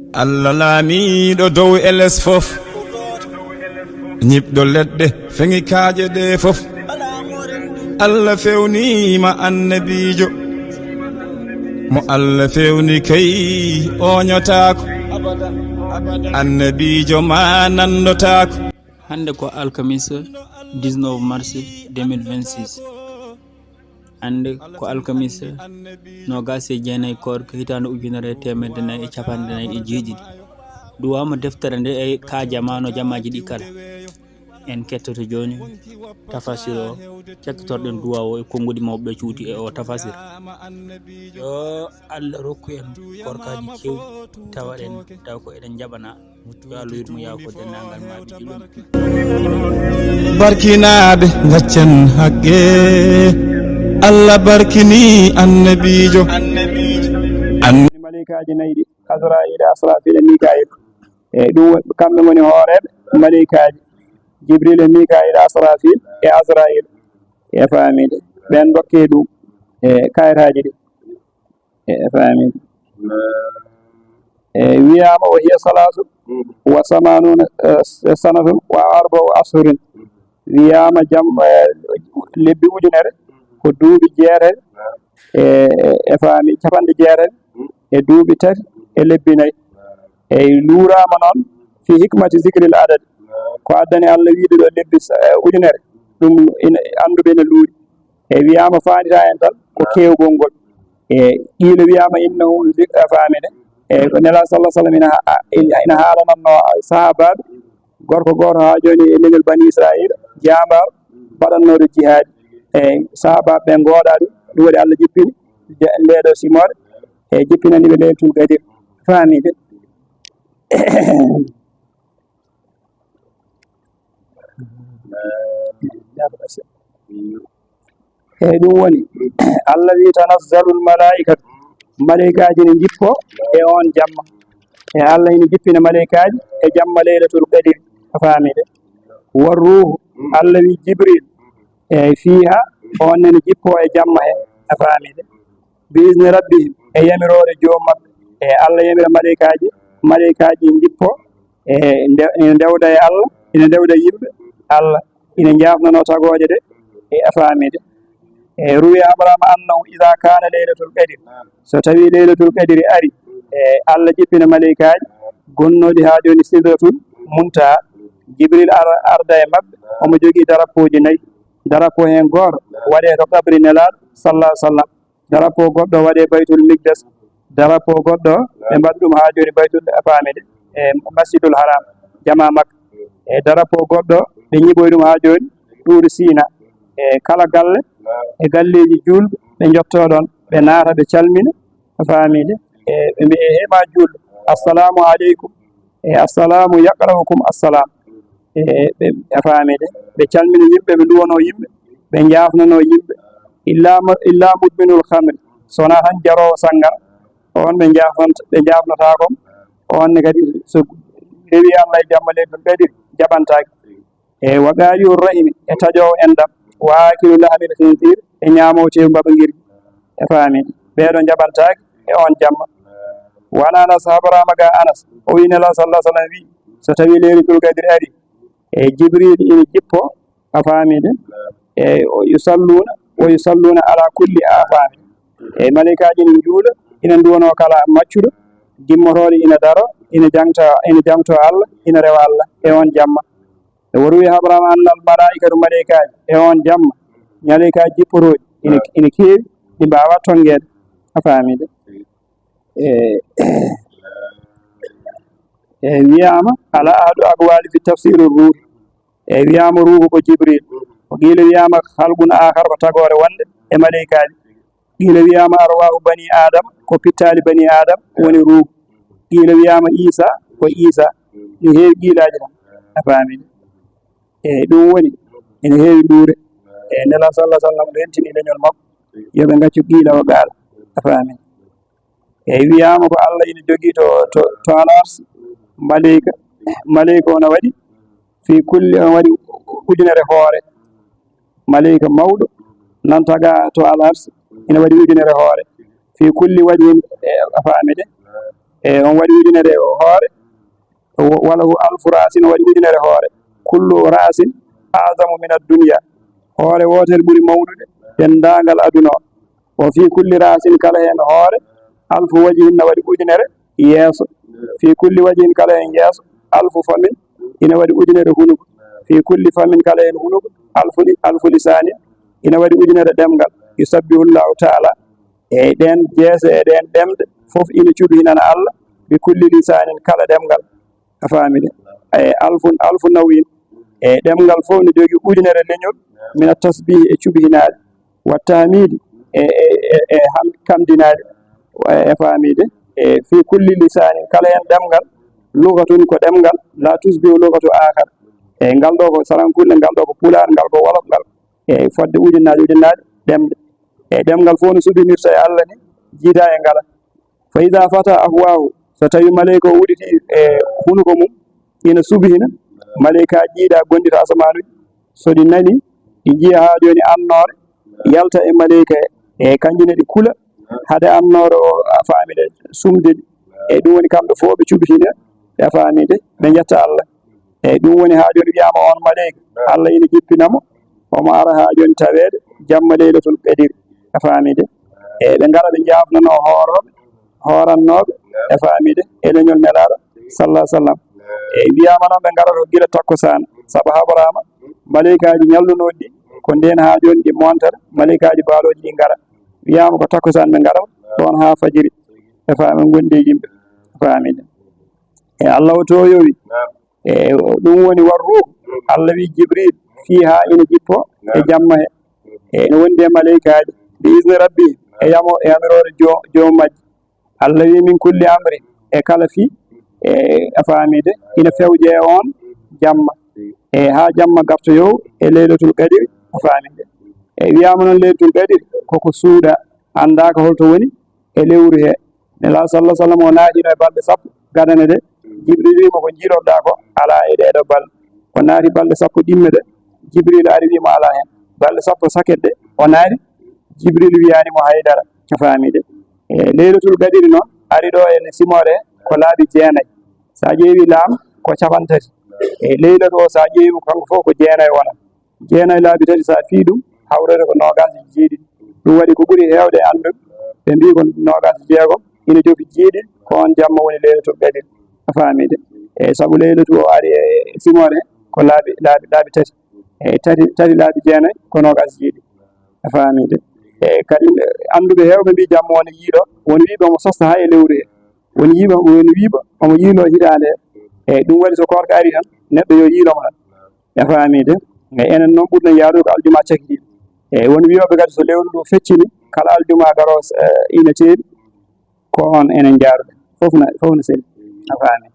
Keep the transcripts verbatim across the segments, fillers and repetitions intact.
Allah laamiiɗo dow e les fof, ñiɓɗo leɗɗe, feŋi kaaƴe ɗe fof. Allah fewniima annabiijo, mo Allah fewni kay ooñotaako, annabiijo ma nanndotaako. Hannde ko alkamisa dix-neuf mars deux mille vingt-six. Hannde ko alkamisa noogaas e jeenayi koorka hitaande ujunere e teemedde nayi e capanɗe nayi e jeeɗiɗi. Duwaama deftere nde e ka jama no jamaaji ɗi kala. En kettoto jooni tafasir o, cakkitorɗen duwaaw o e konnguɗi mawɓe ɓe cuuti e o tafasir. Yo Allah rokku en koorkaaji keewɗi, tawa ɗen, tawa ko eɗen njaɓana. Yo Allah yurmo yaafo denndaangal maaɓe julɓe. Barkinaaɓe, ngaccen haqqe. Allah barkini annabiijo. An- Maleykaaji nayi ɗi, Azraayil, Asrafil e Mikaayil. E ɗum, kamɓe ngoni hooreeɓe maleykaaji. Jibril e Mikaayil, Asrafil e Azraayil. E faamii de. Ɓen dokke ɗum e kayitaaji ɗi. E faamii. E wiyaama, "Wa hiya salaasu wa samanuuna, eh, sanatun wa arba'u ashhurin." Wiyaama jam, eh, lebbi ujunere ko duuɓi jeetati e, e faamii, capanɗe jeetati e duuɓi tati e lebbi nayi. E luuraama noon fi hikmati zikril adad. Ko addani Allah wiide ɗo lebbi sa-, eh, ujunere, ɗum ina, annduɓe ina luuri. E wiyaama faandita en tan ko keewgol ngol. E qiila wiyaama innahu zik-, a faamii de. E ko Nelaaɗo sallallahu alaihi wasallam ina ha-, ina, ina haalanatno sahaabaaɓe, gorko gooto haa jooni e leñol Bani Israa'iila, jaambaaro baɗannooɗo jihaadi. E sahaabaaɓe ɓe ngooɗaa ɗum, ɗum waɗi Allah jippini de-, ndee ɗoo simoore, e jippinani ɓe Laylatul Qadr. Faamii de. Eey, ɗum woni, Allah wi, "Tanazzalul malaa'ikatu," maleykaaji ne njippoo e oon jamma. E Allah ina jippina maleykaaji e jamma Laylatul Qadri, a faamii de. "War ruuhu," Allah wi, "Jibril," eey, "fiiha," oon ne ne jippoo e jamma he, a faamii de. "Bi izni rabbihim," e yamiroore joom maɓɓe. E Allah yamira maleykaaji, maleykaaji njippoo, e nde-, ina ndewda e Allah, ina ndewda yimɓe Allah, ina njaafnanoo tagooje ɗe, e a faamii de. E ruwiya Abrahama annahu iza kaana laylatul qadri, so tawii laylatul qadri ari, e Allah jippina maleykaaji gonnooɗi haa jooni Sidratul Muntaha, Jibril ar-, arda e maɓɓe, omo jogii darapooji nayi. Darapoo heen gooto waɗee to qabri Nelaaɗo sallallahu alaihi wasallam. Darapoo goɗɗo waɗee Baytul Miqdas. Darapoo goɗɗo ɓe mbaɗa ɗum haa jooni Baytul, a faamii de, e Masjidul Haram, jamaa Makka. E darapoo goɗɗo ɓe ñiɓoyi ɗum haa jooni Tuuri Siina. E kala galle e galleeji juulɓe ɓe njottoo ɗoon, ɓe naata, ɓe calmina, a faamii de. E ɓe mbiya, "He maa juulɗo, assalaamu aleykum." E assalaamu yaqra'ukum assalam. E ɓe, a faamii de, ɓe calmina yimɓe, ɓe nduwonoo yimɓe, ɓe njaafnanoo yimɓe. Illa mo-, illa mudminul khamri, so wonaa tan jaroowo sanngara, oon ɓe njaafnanta, ɓe njaafnataa ko, oon ne kadi so rewii Allah e jamma Laylatul Qadri, jaɓantaake. E wa qaati'ur rahimi, e taƴoowo enɗam, wa aakilu lahmil khinziir, e ñaamoowo teewu mbaɓangirji, a faamii, ɓee ɗoo njaɓantaake e oon jamma. Wa an Anas, habaraama ga Anas, o wiyi Nelaaɗo sallallahu alaihi wasallam wiyi, so tawii Laylatul Qadri ari, e Jibril ina jippoo, a faamii de, e o yusalluuna, wa yusalluuna ala kulli, a faamii, e maleykaaji ina njuula, ina nduwonoo kala maccuɗo, gimmotooɗo ina daroo, ina jaŋta, ina jaŋtoo Allah, ina rewa Allah e oon jamma. E wa ruwiya habaraama annal malaa'ikatu, maleykaaji e oon jamma, maleykaaji jippotooɗi ina, ina keewi, ɗi mbaawaa tonngeede, a faamii de. E, e wiyaama, ala ahadu aqwaali fi tafsiiri ruuhi. E wiyaama ruuhu ko Jibril. O qiila wiyaama khalqun aakhar ko tagoore wonnde e maleykaaji. Qiila wiyaama arwaahu bani Aadama ko pittaali bani Aadama woni ruuhu. Qiila wiyaama Iisa ko Iisa. Ɗum heewi qiilaaji tan. A faamii? E ɗum woni, ina heewi luure. E Nelaaɗo sallallahu alaihi wasallam rentini leñol makko, yo ɓe ngaccu qiila o qaala. A faamii? Eey, wiyaama ko Allah ina jogii to, to, to Al Arsi, maleyka, maleyka o no waɗi, fii kulli, on waɗi ujunere hoore. Maleyka mawɗo nan tagaa to Al Arsi, ina waɗi ujunere hoore. Fii kulli wajhin, e, a faamii de? E on waɗi ujunere hoore, wa-, walahu alfu ra'sin, o waɗi ujunere hoore. Kullu ra'sin a'zamu min ad-dunya. Hoore wootere ɓuri mawnude denndaangal aduna o. Wa fi kulli ra'sin, kala heen hoore, alfu wajhin, na waɗi ujunere yeeso. Fi kulli wajhin, kala heen yeeso, alfu famin, ina waɗi ujunere hunuko. Fi kulli famin, kala heen hunuko, alfu li-, alfu lisaanin, ina waɗi ujunere ɗemngal. Yusabbihu Allahu ta'ala, e ɗeen jeese e ɗeen ɗemɗe fof ina cuɓihinana Allah, bi kulli lisaanin, kala ɗemngal. A faami de? E alfun, alfu naw'in, e ɗemngal fof no jogii ujunere leñol, mina tasbihi, e cuɓihinaade, wa tahmidi, e, e, e, e ham-, kamdinaade, e, e faami de? E fi kulli lisaanin, kala heen ɗemngal, lugatun, ko ɗemngal, la tusbihu lugatu aakhar, e ngal ɗo ko sarankulle, ngal ɗo ko pulaar, ngal ko wolof, ngal e fodde ujunnaaje, ujunnaaje ɗemɗe. E ɗemngal fof no suɓinirta e Allah ni, jiida e ngala. Fa iza fata afwahu, so tawi maleyka o udditi e hunuko mum, ina subhina, maleykaaji ɗiɗa gonɗi to asamaanuji, so ɗi nani, ɗi njiya haa jooni annoore yalta e maleyka he, e kanji ne ɗi kula, hade annoore o, a faami de, sumde ɗi. E ɗum woni kamɓe fof ɓe cuɓitina, a faami de, ɓe njetta Allah. Eeyi, ɗum woni haa jooni wiyaama on maleyka, Allah ina jippina mo, omo ara haa jooni taweede jamma Leylatul Qadiri, a faami de? Eeyi, ɓe ngara ɓe njaafnanoo hoorooɓe, hoorannooɓe, a faami de? E leñol Nelaaɗo, sallallahu sallam. Eeyi, wiyaama noon ɓe ngarata ko gila takkusaan, sabu haɓoraama maleykaaji ñallunooɗi ɗi, ko ndeen haa jooni ɗi montere, maleykaaji baalooji ɗi ngara. Wiyaama ko takkusaan ɓe ngarata, ɗoon haa fajiri, a faami, ngondi e yimɓe, a faami de? E Allah o to yowi. E ɗum woni warru. Allah wi Jibril, fiiha, ina jippo e jamma he. E ina wondi e maleykaaji. Bi izni rabbi, e yamo, e yamiroore jo-, joom majji. Allah wi min kulli amri, e kala fii, e a faami de, ina fewje e on jamma. E haa jamma gartoyow e Leylatul Qadri, a faami de. E wiyaama noon Leylatul Qadri koko suuɗa, anndaaka holto woni e lewru he. Nelaaɗo sallallahu sallam o naatino e balɗe sappo gadane ɗe. Jibril wiimo ko njiilotoɗaa ko alaa e ɗee ɗoo balɗe. O naati balɗe sappo ɗimme ɗe. Jibril ari wiimo alaa heen. Balɗe sappo saket ɗe o naati. Jibril wiyaani mo haydara. A faami de? E Leylatul Qadri noon ari ɗo ene simoore ko laabi jeenayi. So a ƴeewi laam ko capanɗe tati. E Leylatu o so a ƴeewi mo kanko fof ko jeenayi wona. Jeenayi laabi tati, so a fii ɗum, hawrata ko noogaas e jeeɗiɗi. Ɗum waɗi ko ɓuri heewde e annduɓe, ɓe mbii ko noogaas e jeegom ina jofi jeeɗiɗi, ko oon jamma woni Leylatul Qadri. A faami de? Eeyi, sabu Leylatu o ari e simoore ko laabi, laabi, laabi tati. Eeyi, tati, tati laabi jeenayi ko noogaas e jeeɗiɗi. A faami de? Eeyi, kadi, eh, annduɓe heewɓe mbii jamma o ne yiiloo, won wiiɓe omo sosta haa e lewru he. Won yiiɓe, won wiiɓe omo yiiloo hitaande he. Eeyi, ɗum waɗi so koorka ari tan, neɗɗo yo yiilo mo tan. A faami de? E enen noon ɓurɗen yaarude ko aljuma cakitiiɗo. E won wiyooɓe kadi so lewru ndu feccini, kala aljuma garoo, eh, ina teeɓi, ko on enen njaaruɗen. Fof na, fof na seli. A faami?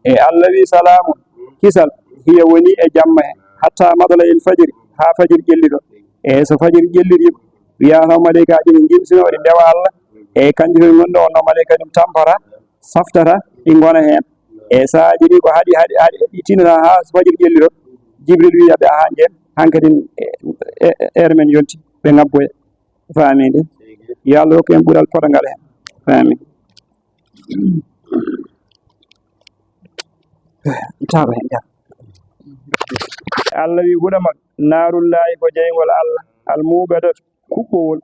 E Allah wi salaamun, kisal, hiya woni e jamma he, hatta matla il fajiri, haa fajiri ƴellito. E so fajiri ƴellitiima, wiyaa taw maleykaaji ne njimsinoo, ɗi ndewa Allah. E kanji toon ngonɗo on, no maleyka ɗum tampata, saftata, ɗi ngona heen. E sahaaji ɗi ko haɗi, haɗi, haɗi, ɗi tinata haa so fajiri ƴellito. Jibril wiya ɓe, "Ahan, ƴeen, hankadin, e, e, e, heure men yonti, ɓe ngabboya." Faami de? Yo Allah rokku en ɓural potangal heen. Faami. Tawa heen, jam. Allah wi, "Huɗa mak, naarullaahi ko jeyngol Allah, al muuqadatu, kuɓɓowol."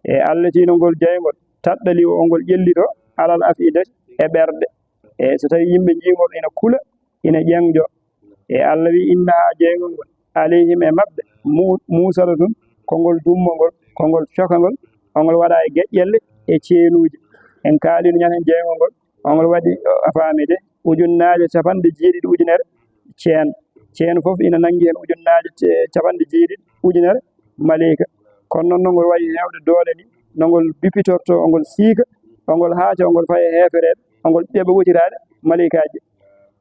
E Allah tino ngol jeyngol, taɗɗali o ngol ƴellito, alal afidati, e ɓerɗe. E so tawi yimɓe njii ngol ina kula, ina ƴeŋƴo. E Allah wi, "Innahaa, jeyngol ngol, alayhim, e maɓɓe, mu-, muusalatun, ko ngol dummongol, ko ngol cokangol, o ngol waɗa e geƴƴelle, e ceenuuji." En kaalino ñanden jeyngol ngol, o ngol waɗi, a faami de, ujunnaaje capanɗe jeeɗiɗi ujunere ceen. Ceen fof ina nanngi heen ujunnaaje ce-, capanɗe jeeɗiɗi ujunere maleyka. Kono noon, no ngol wayi heewde doole ni, no ngol bipitorto, o ngol siika, o ngol haaca, o ngol fayi e heefereeɓe, o ngol ɗeɓa wotiraade maleykaaji.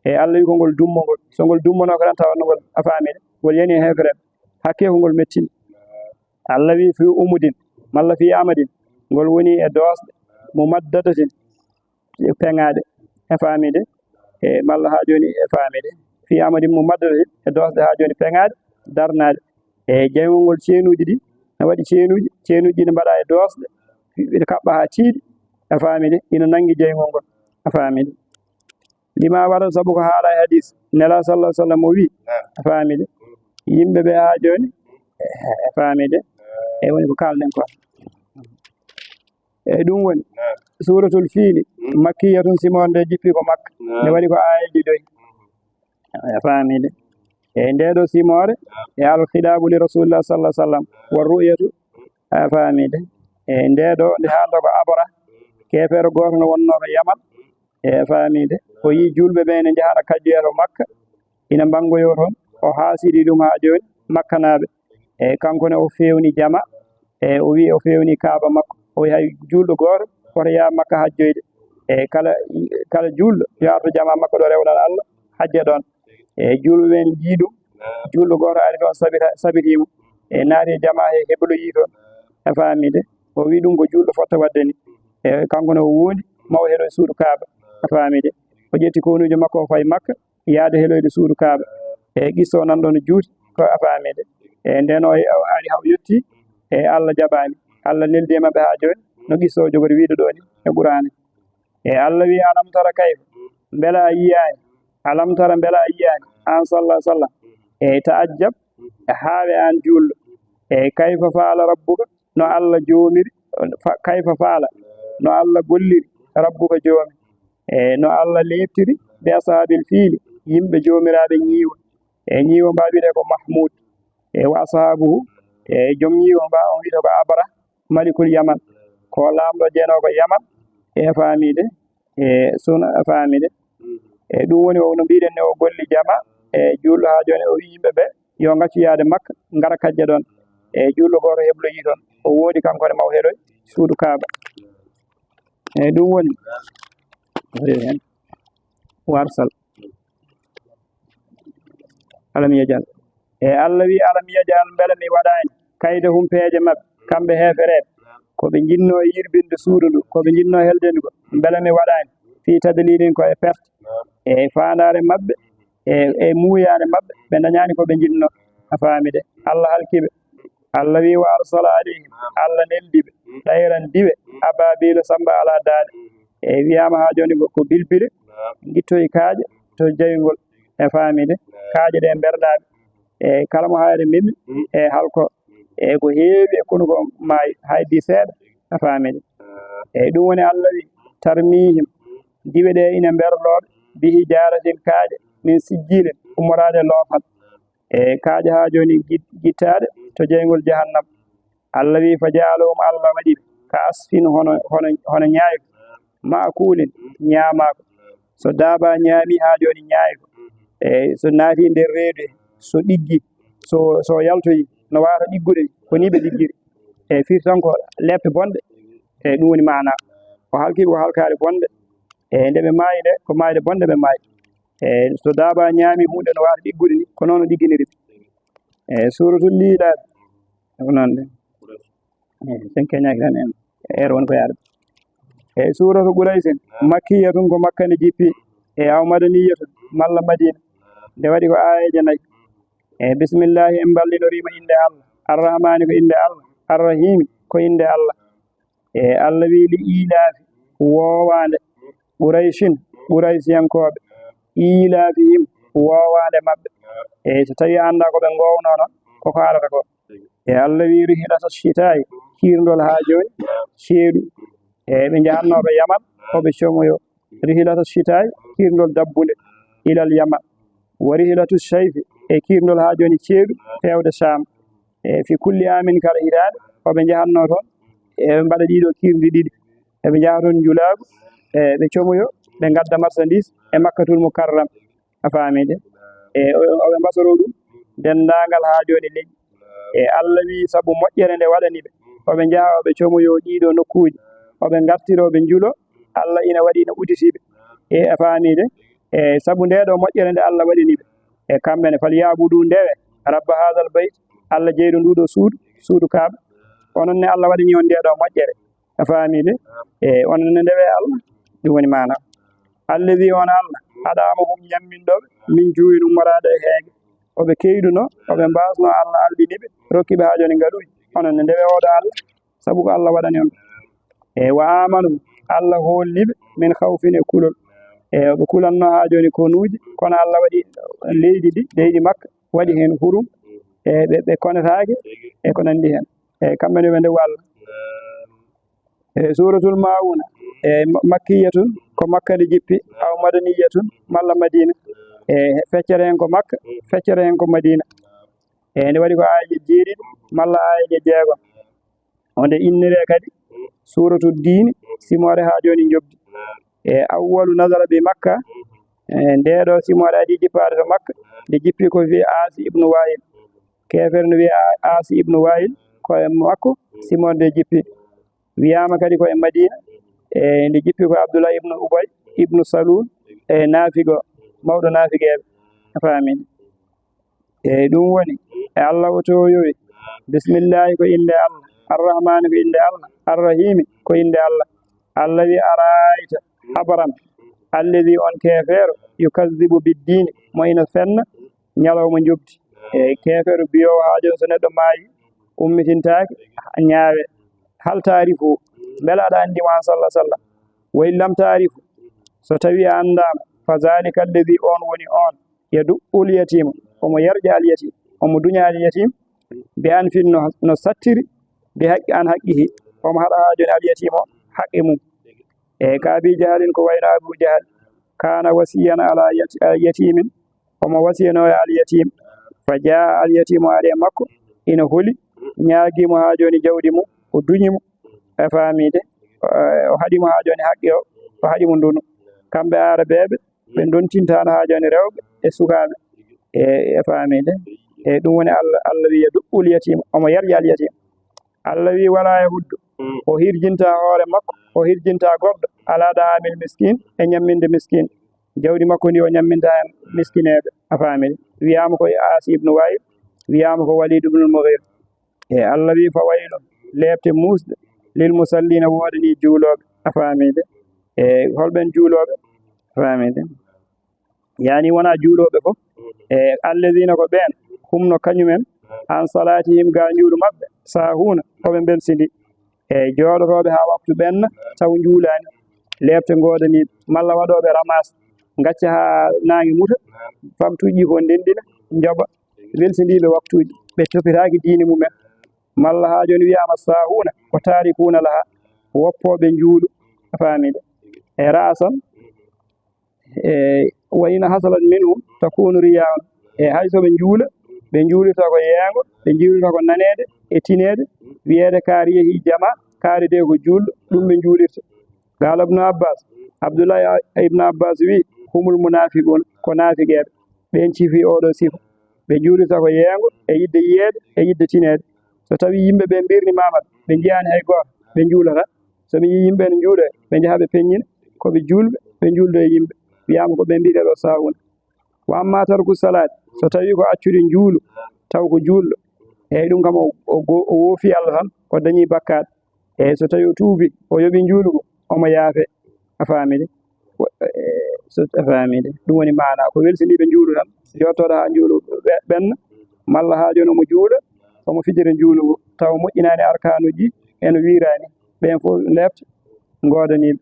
E Allah wi ko ngol dummongol. So ngol dummonoo ko tan, tawa no ngol, a faami de, ngol yani e heefereeɓe. Hakkee ko ngol mettini. Allah wi, "Fi umudin, malla fi amadin." Ngol woni e doosɗe, mumaddadatin, peŋaaɗe, a faami de? E malla haa jooni, a faami de? Fi amadin mumaddadatin, e doosɗe haa jooni peŋaaɗe, darnaaɗe. E jeyngol ngol ceenuuji ɗi, ne waɗi ceenuuji, ceenuuji ɗi ne mbaɗa e doosɗe, ina kaɓɓa haa tiiɗi, a faami de? Ina nanngi jeyngol ngol. A faami de? Lima waɗa, sabu ko haala e hadis, Nela sallallahu alaihi wasallam o wi, a faami de? Yimɓe ɓe haa jooni, a faami de? E woni ko kaalɗen ko. E ɗum woni Suratul Fiili, makkiyatun, simoore nde jippi ko Makka. Nde waɗi ko aayeeje joyi. A faami de? E nde ɗo simoore, e al khidaabu li Rasulillah sallallahu alaihi wasallam, wa ru'yatu, a faami de? E nde ɗo, nde haalta ko Abara, keefeero gooto no wonnoo to Yaman, e a faami de? O yii juulɓe ɓe ene njahana kajjoya to Makka, ina mbanngoyoo toon, o haasidi ɗum haa jooni, Makkanaaɓe. E kanko ne o feewni jama, e o wi o feewni Kaaba makko. O wi hay juulɗo gooto woto yaha Makka hajjoyde. E kala, kala juulɗo yo artu jama makko ɗo rewɗan Allah, hajja ɗoon. E juulɓe ɓeen njii ɗum, juulɗo gooto ari toon sabita-, sabitii mo. E naati e jama he hebloyii toon. A faami de? O wi ɗum ko juulɗo fotta waɗde ni. E kanko ne o wondi maw heɗo e suudu Kaaba. A faami de? O ƴetti konuujo makko o fayi Makka, yaade heloyde suudu Kaaba. E qissa o nan ɗo no juuti, ko a faami de. E nden o, o ari haa o yetti, e Allah jaɓaani. Allah neldi e maɓɓe haa jooni, no qissa o jogori wiide ɗo ni e Qur'aana. E Allah wi, "Alam tara kayfa?" Mbela a yiyaani? Alam tara, mbela a yiyaani? Aan sallallahu alaihi wasallam. E ta'ajjab, e haawe aan juulɗo. E kayfa fa'ala rabbuka? No Allah joomiri, fa-, kayfa fa'ala? No Allah golliri? Rabbuka joomi. E no Allah leeɓtiri? Bi ashaabil fiili, yimɓe joomiraaɓe ñiiwa. E ñiiwa mba wiyetee ko Mahmud. E wa ashaabuhu, e joom ñiiwa mba on wiyetee ko Abara, malikul Yaman. Ko laamɗo jeenoowo ko Yaman. E faamiide, e suna faamiide. E ɗum woni o no mbiɗen ni o golli jama, e juulɗo haa jooni o wi yimɓe ɓe, yo ngaccu yaade Makka, ngara kajja ɗoon. E juulɗo gooto hebloyii toon. O woodi kanko ne maw heɗoy suudu Kaaba. E ɗum woni, o rewi heen. Warsal. Alam yajal. E Allah wi, "Alam yajal, mbela mi waɗaani kaydahum peeje maɓɓe, kamɓe heefereɓe, ko ɓe njinnoo e yirbinde suudu ndu, ko ɓe njinnoo heldende ko, mbela mi waɗaani fii tadlilin ko e perte, e faandaare maɓɓe, e, e muuyaare maɓɓe, ɓe ndañaani ko ɓe njinnoo." A faami de? Allah halki ɓe. Allah wi, "Wa arsala alayhim," Allah neldi ɓe, "tayran diwe, abaabila samba alaa daaɗe." E wiyaama haa jooni ko, ko bilbile, ngittoyi kaaƴe to jayngol. E faami de? Kaaƴe ɗe mberɗaa ɓe. E kala mo hayre memi, e halko. E ko heewi e konu ko maayi, hay di seeɗa. A faami de? E ɗum woni Allah wi, "Tarmihim," diwe ɗe ina mberloo ɓe, "bi hijaaratin," kaaƴe, "min sijjilin," ummoraade e loofal. E kaaƴe haa jooni git-, gittaaɗe to jeyngol jahannam. Allah wi, "Fa ja'alahum," Allah waɗi ɓe, "ka asfin," hono, hono, hono ñaaygu, "ma'kulin," ñaamaako. So daaba ñaami haa jooni ñaaygu, e so naati nder reedu he, so ɗiggi, so, so yaltoyi, no waawata ɗiggude ni, ko ni ɓe ɗiggiri. E firti tan ko lepte bonɗe, e ɗum woni maana. O halki ɓe, o halkaare bonde. E nde ɓe maayi nde, ko maayde bonde ɓe maayi. E so daaba ñaami huunde no waawata ɗiggude ni, ko noon o ɗigginiri ɓe. E suuratul Liilaafi, ko noon de. E sen keñaaki tan en, heure won ko yaade. E suuratu Quraysin, makkiyatun, ko Makka nde jippi, e aw madaniyatun, malla Madina. Nde waɗi ko aayeeje nayi. E bismillahi, en mballinorii mo innde Allah. Arrahmaani, ko innde Allah. Arrahiimi, ko innde Allah. E Allah wi, "Li iilaafi," woowaande, "Qurayshin," Quraysiyankooɓe, "iilaafihim," woowaande maɓɓe. E so tawii a anndaa ko ɓe ngoownoo noon, ko ko arata ko. E Allah wi, "Rihlata shitaa'i," kiirndol haa jooni, ceeɗu. E ɓe njahannoo to Yaman, ko ɓe comoyoo. "Rihlata shitaa'i," kiirndol dabbunde, "ilal Yaman. Wa rihlatu shayfi," e kiirndol haa jooni ceeɗu, feewde Saam. E fi kulli aamin, kala hitaande, ko ɓe njahannoo toon, e ɓe mbaɗa ɗiɗo kiirɗi ɗiɗi. E ɓe njaha toon njulaagu, e ɓe comoyoo, ɓe ngadda marchandise e Makkatul Mukarram. A faami de? E o, o ɓe mbasoroo ɗum denndaangal haa jooni leƴƴi. E Allah wi, sabu moƴƴere nde waɗani ɓe, o ɓe njaha, o ɓe comoyoo ɗiɗo nokkuuji, o ɓe ngartiroo, ɓe njuloo, Allah ina waɗi, ina udditii ɓe. E a faami de? E sabu ndee ɗoo moƴƴere nde Allah waɗani ɓe. E kamɓe ne, "Fal ya'budu," ndewe, "rabba haadal bayt," Allah jeyɗo nduu ɗoo suudu, suudu Kaaba. Onon ne Allah waɗani on ndee ɗoo moƴƴere. A faami de? E onon ne ndewe Allah. Ɗum woni maana. "Allazi," on Allah, "at'amahum," ñamminɗo ɓe, "min juu'in," ummoraade e heege. O ɓe keyɗunoo, o ɓe mbaasnoo, Allah alɗini ɓe, rokki ɓe haa jooni ngaluuji. Onon ne ndewe oo ɗoo Allah, sabu ko Allah waɗani on. E "wa aamanu," Allah hoolni ɓe min khawfin e kulol. E ɓe kulanno haa jooni konuuji, kono Allah waɗi leydi ndi, leydi Makka, waɗi heen hurum, e ɓe, ɓe konetaake, e ko nanndi heen. E kamɓe ne ɓe ndew Allah. E Suuratul Maa'uuna, e ma-, makkiyatun, ko Makka ndi jippi, aw madaniyatun, malla Madiina. E feccere heen ko Makka, feccere heen ko Madiina. E nde waɗi ko aayeeje jeeɗiɗi, malla aayeeje jeegom. Wonde inniree kadi Suuratu Diini, simoore haa jooni njoɓdi. E awwalu nazala bi Makka, e ndee ɗoo simoore adii jippaade to Makka, nde jippi ko fii Aasi ibnu Waa'il. Keefeero no wiya A-, Aasi ibnu Waa'il, ko e makko simoore nde jippi. Wiyaama kadi ko e Madiina, e nde jippi ko Abdullah ibnu Ubay ibnu Salul, e naafigo, mawɗo naafigeeɓe. A faamii? E ɗum woni, e Allah o tooyowi. Bismillaahi ko innde Allah, Arrahmaani ko innde Allah, Arrahiimi ko innde Allah. Allah wi, "Araayta, habaram, alladi on keefeero, yukazzibu biddiini, mo ina fenna ñalawma njoɓdi." E keefeero biyoowo haa jooni so neɗɗo maayi, ummitintaake, ñaawe. Hal taarifu, mbela aɗa anndi mo an salla sallam? Wa in lam taarifu, so tawii a anndaama, fa zaalika alladi on woni on, yadu'ul yatiima, omo yarƴa al yatiim, omo duña al yatiim, bi anfin no, no sattiri, bi haqqi an haqqihi, omo haɗa haa jooni al yatiim o haqqe mum. E ka Abi Jahalin ko wayno Abu Jahal, kaana wasiyan ala yati-, yatiimin, omo wasiyano e al yatiim, fa jaa al yatiimu ari e makko, ina holi, ñaagii mo haa jooni jawdi mum, o duñi mo, e faamiide, o, o haɗi mo haa jooni haqqe o, o haɗi mo ndunu. Kamɓe Aarabeeɓe, ɓe ndontintaano haa jooni rewɓe e sukaaɓe. E, e faamiide. E ɗum woni Allah, Allah wiya du'ul yatiim, omo yarƴa al yatiim. Allah wi, "Walaa yahuddu." O hirjinta hoore makko, o hirjinta goɗɗo, alaa da'aamil miskin, e ñamminde miskin. Jawdi makko ndi o ñamminta heen miskineeɓe. A faamiide. Wiyaama ko Aasi ibnu Waa'il, wiyaama ko Waliid ibnul Mughiira. E Allah wi, "Fa waylun, leepte muusɗe, lil musalliina, woodanii juulooɓe." A faamiide. E holɓen juulooɓe? A faamiide. Yaani wonaa juulooɓe fof. E alladiina ko ɓeen, hum no kañumen, an salaatihim ga njuulu maɓɓe, saahuuna, ko ɓe mbelsindii. E jooɗotooɓe haa waktu ɓenna, taw njuulaani, leepte ngoodanii, malla waɗooɓe ramas, ngacca haa naange muta, famtuuji ko ndenndina, njoɓa, welsindiiɓe waktuuji, ɓe topitaaki diine mumen. Malla haa jooni wiyaama saahuuna, ko taarikuuna laha, woppooɓe njuulu, a faamii de. E ra'asan, e, wa in hasalat minhu takunu riyaa'un. E, hay so ɓe njuula, ɓe njuulirta ko yeengo, ɓe njuulirta ko naneede e tineede, wiyeede kaari yehii jama, kaari de ko juulɗo, ɗum ɓe njuulirta. Qaala Ibnu Abbaas, Abdullahi Ibnu Abbaas wiyi, humul munaafiquun, ko naafiqeeɓe, ɓeen cifi oɗo sifa. Ɓe njuulirta ko yeengo, e yiɗde yiyeede, e yiɗde tineede. So tawii yimɓe ɓe mbirnimaama ɓe, ɓe njiyaani hay gooto, ɓe njuulata. So ɓe njii yimɓe ene njuula, ɓe njaha ɓe peññina, ko ɓe juulɓe, ɓe njuuldo e yimɓe. Wiyaama ko ɓe mbiyetee ɗo saahuuna. Wa amma tarku salaati, so tawii ko accude njuulu, taw ko juulɗo, eey, ɗum kam o, o go-, o woofi Allah tan, o dañii bakkaat. Eey, so tawii o tuubi, o yoɓi njuulu ngu, omo yaafe. A faamii de? Wo-, e, so, a faamii de? Ɗum woni maanaa, ko welsiniiɓe njuulu tan, yottoɗo haa njuulu ɓe-, ɓenna, malla haa jooni omo juula, omo fijira njuulu ngu, tawa moƴƴinaani arkaanuuji, eno wiiraani, ɓeen fof leepte ngoodaniiɓe.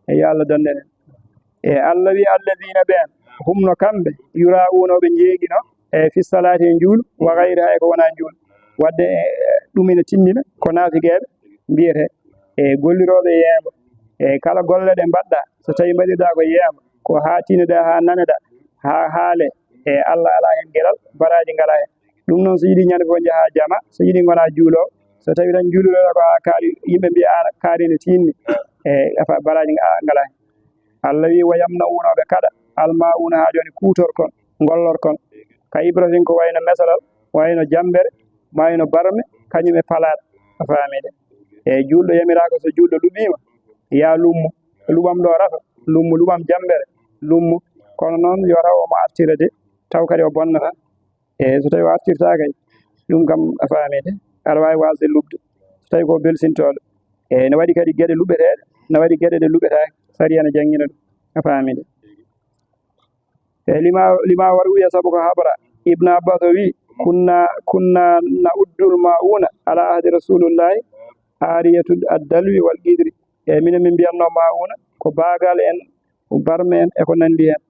E yo Allah dannden en. E Allah wi, "Alladiina ɓeen, hum no kamɓe, yuraa'uuna o ɓe njeeginoo, e fi salaati e njuulu, wa gayrihaa e ko wonaa njuulu." Waɗde, e, ɗum ina tinndina ko naafiqeeɓe mbiyetee, e gollirooɓe yeengo. E kala golle ɗe mbaɗɗaa, so tawii mbaɗirɗaa ko yeengo, ko haa tineɗaa, haa naneɗaa, haa haalee, e Allah alaa heen gelal, baraaji ngalaa heen. Ɗum noon, so yiɗi ñande fof njahaa jama, so yiɗi ngonaa juuloowo, so tawii tan juulirɗaa ko haa kaari, yimɓe mbiya aan kaari ne tiinni, e afa baraaji nga-, ngalaa heen. Allah wi, "Wa yamna'uuna o ɓe kaɗa, almaa'uuna haa jooni kuutorkon, ngollorkon. Ka ibratin ko wayno mesalal, wayno jammbere, wayno barme, kañum e palaat." A faamii de? E juulɗo yamiraaka so juulɗo luɓiima, yaa lummo, luɓam ɗo rafa, lummo, luɓam jammbere, lummo. Kono noon yo taw omo artira de, taw kadi o bonnata. E so tawii o artirtaa kay, ɗum kam a faamii de, aɗa waawi waasde luɓde, so tawii ko belsintooɗo. E no waɗi kadi geɗe luɓeteeɗe, no waɗi geɗe ɗe luɓetaake, sariya no janngina ɗum, a faamii de. E lima, lima war wiya, sabu ko habra, Ibnu Abbas o wiyi, "Kunna, kunna na'uddul ma'una ala ahdi Rasulillahi, ariyatu ad-dalwi wal qidri." E minen min mbiyatnoo maa'uuna ko baagal en, barme en e ko nanndi heen.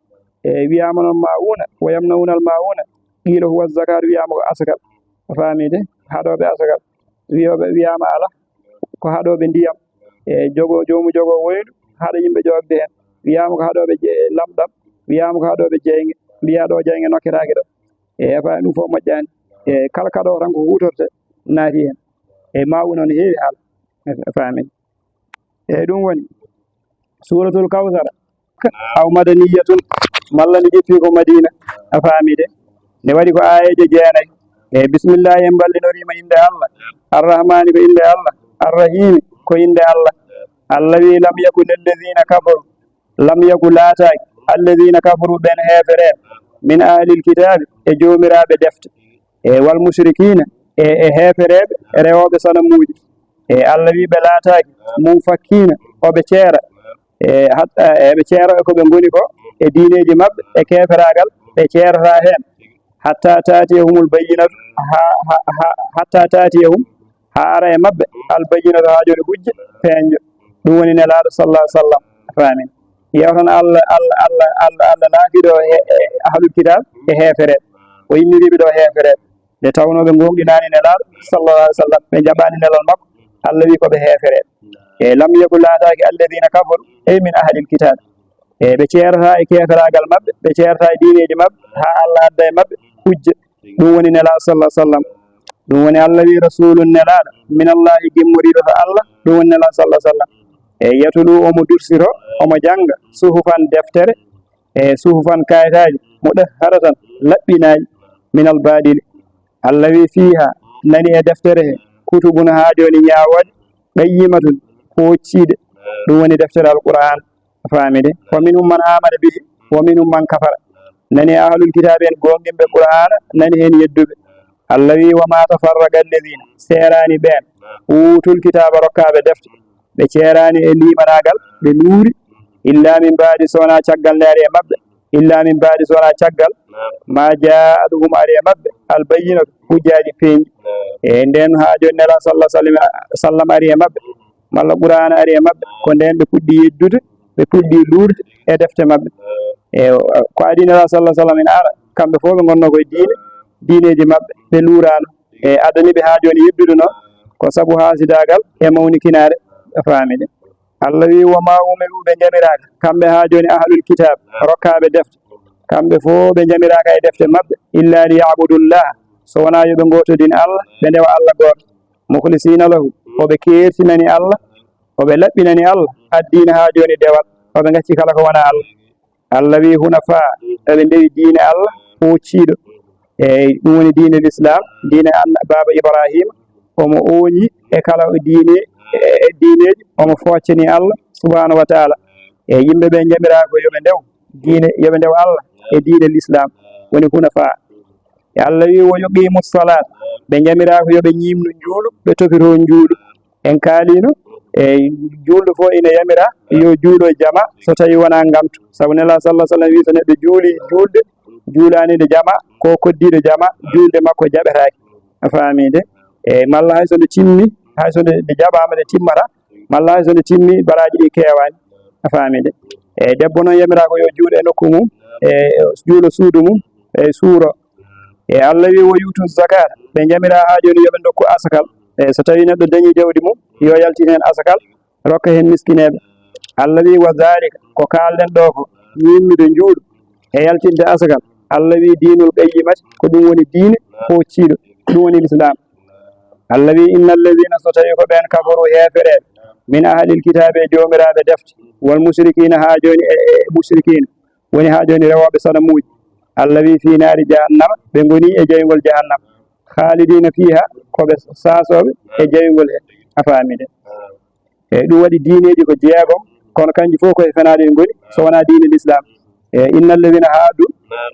E wiyaama noon maa'uuna, wa yamna'uuna al maa'uuna, qiila huwa zakat, wiyaama ko asakal. A faamii de? Haɗooɓe asakal. Wiyooɓe, wiyaama alaa, ko haɗooɓe ndiyam. E jogo, joomu jogo woylu, haɗa yimɓe joogde heen. Wiyaama ko haɗooɓe je-, lamɗam, wiyaama ko haɗooɓe jeynge. Mbiyaa ɗo jeynge nokketaake ɗo. E a faamii, ɗum fof moƴƴaani. E kala kaɗoowo tan ko huutorte naati heen. E maa'uuna no heewi haala. A faamii. Eyi, ɗum woni Suuratul Kawsara, aw madaniyatun, malla ndi jippii ko Madiina, a faamii de. Nde waɗi ko aayeeje jeenayi. Eyi, bismillaahi, en mballinorii ma innde Allah. Arrahmaani ko innde Allah. Arrahiimi ko innde Allah. Allah wii, "Lam yaku lilladiina kafaru." Lam yaku laataaki, alladina kafaru, ɓen heefereeɓe, min ahlil kitaabi, e joomiraaɓe defte, e wal musrikiina, e, e heefereeɓe rewooɓe sanamuuji. E Allah wii ɓe laataaki, mun fakkiina, oɓe ceera, e hat-, e ɓe ceera e ko ɓe ngoni ko, e diineeji maɓɓe, e keeferaagal, ɓe ceerataa heen. Hatta taatiyahumul bayyinatu, ha, ha, ha, hatta taatiyahum, haa ara e maɓɓe, al bayyinatu, haa jooni hujja peeñɗo. Ɗum woni Nelaaɗo sallallahu alaihi wasallam, a faami. Yewtan Allah, Allah, Allah, Allah, Allah naati ɗo he, e ahlul kitab e heefereɓe. O inniriɓe ɗo heefereɓe. Nde tawnoo ɓe goonɗinaani Nelaaɗo sallallahu alaihi wasallam, ɓe jaɓaani nelal makko, Allah wi ko ɓe heefereɓe. E lam yaku laataaki alladina kafaru, ay min ahlil kitab. E ɓe ceerataa e keeferaagal maɓɓe, ɓe ceerataa e diineeji maɓɓe, haa Allah adda e maɓɓe hujja. Ɗum woni Nelaaɗo sallallahu alaihi wasallam. Ɗum woni Allah wi rasulun Nelaaɗo, min Allahi gimmoriiɗo to Allah, ɗum woni Nelaaɗo sallallahu alaihi wasallam. E yatulu omo dursiro, omo jannga, suhufan deftere, e suhufan kayitaaji, mudahharatan, laɓɓinaaji, min al baadili. Allah wi fiiha, nani e deftere he, kutubun haa jooni ñaawooje, qayyimatun, poocciiɗe. Ɗum woni deftere Alqur'aan. A faami de? Wa minhum man amana bihi, wa minhum man kafara. Nani e ahlul kitaabi en goonɗinɓe Qur'aana, nani heen yedduɓe. Allah wi, "Wa ma tafarraqa alladhina," seeraani ɓeen, "utul kitaaba," rokkaaɓe defte. Ɓe ceeraani e liimanaagal, ɓe luuri, "illa min baadi," so wonaa caggal nde ari e maɓɓe, "illa min baadi," so wonaa caggal, "ma jaa'athum," ari e maɓɓe, "al bayyinatu," hujjaaji peeñɗi. E ndeen haa jooni Nelaaɗo sallallahu alaihi wasallam ari e maɓɓe. Malla Qur'aana ari e maɓɓe, ko ndeen ɓe puɗɗi yeddude, ɓe puɗɗi luurde e defte maɓɓe. E ko adii Nelaaɗo sallallahu alaihi wasallam ina ara, kamɓe fof ɓe ngonnoo koye diine, diineeji maɓɓe, ɓe luuraano. E adani ɓe haa jooni yeddude noon, ko sabu haasidaagal e mawnikinaare, a faami de. Allah wi, "Wa ma umiru," ɓe njamiraaka, kamɓe haa jooni ahlul kitaab, rokkaaɓe defte, kamɓe fof ɓe njamiraaka e defte maɓɓe, "illa li ya'budullaha," so wonaa yo ɓe ngootodin Allah, ɓe ndewa Allah gooto. "Mukhlisina lahu," o ɓe keertinani Allah, o ɓe laɓɓinani Allah, addiina haa jooni dewal, o ɓe ngacci kala ko wonaa Allah. Allah wi, "Hunafa," eɓe ndewi diine Allah, poocciiɗo. Eyi, ɗum woni diine l'islam, diine an-, Baaba Ibrahima, omo ooñi e kala diine, e, e diineeji, omo fooccani Allah subhanahu wa ta'ala. E yimɓe ɓe njamiraa ko yo ɓe ndew diine, yo ɓe ndew Allah e diine l'islam, woni hunafa. E Allah wi, "Wa yuqimu salat," ɓe njamiraa ko yo ɓe ñiimnu njuulu, ɓe topitoo njuulu. En kaaliino, e juulɗo fof ina yamira yo juulo jama, so tawi wonaa ngantu. Sabu Nelaaɗo sallallahu alaihi wasallam wi, so neɗɗo juuli juulde, juulaani nde jama, ko koddiiɗo jama, juulde makko jaɓetaake. A faami de? E malla hay so nde timmi, hay so nde, nde jaɓaama nde timmata, malla hay so nde timmi, baraaji ɗi keewaani. A faami de? E debbo noon yamiraa ko yo juulo e nokku mum, e juulo suudu mum, e suuro. E Allah wi, "Wa yu'tu zakat," ɓe njamiraa haa jooni yo ɓe ndokku asakal. E so tawi neɗɗo dañi jawdi mum, yo yaltin heen asakal, rokka heen miskineeɓe. Allah wi, "Wa dhalika," ko kaalɗen ɗo ko, ñiimnude njuulu e yaltinde asakal. Allah wi, "Dinul qayyimati," ko ɗum woni diine poocciiɗo, ɗum woni l'islam. Allah wi, "Inna alladhina," so tawi ko ɓeen, "kafaru," heefereeɓe, "min ahlil kitaabi," e joomiraaɓe defte, "wal mushrikina," haa jooni e, e mushrikina, woni haa jooni rewooɓe sanamuuji. Allah wi, "Fi naari jahannama," ɓe ngoni e jayngol jahannama. "Khalidina fiha," ko ɓe saasooɓe e jayngol he. A faami de? Eyi, ɗum waɗi diineeji ko jeegom, kono kanji fof ko e fenaade ɗi ngoni, so wonaa diine l'islam. E inna alladhina haadu,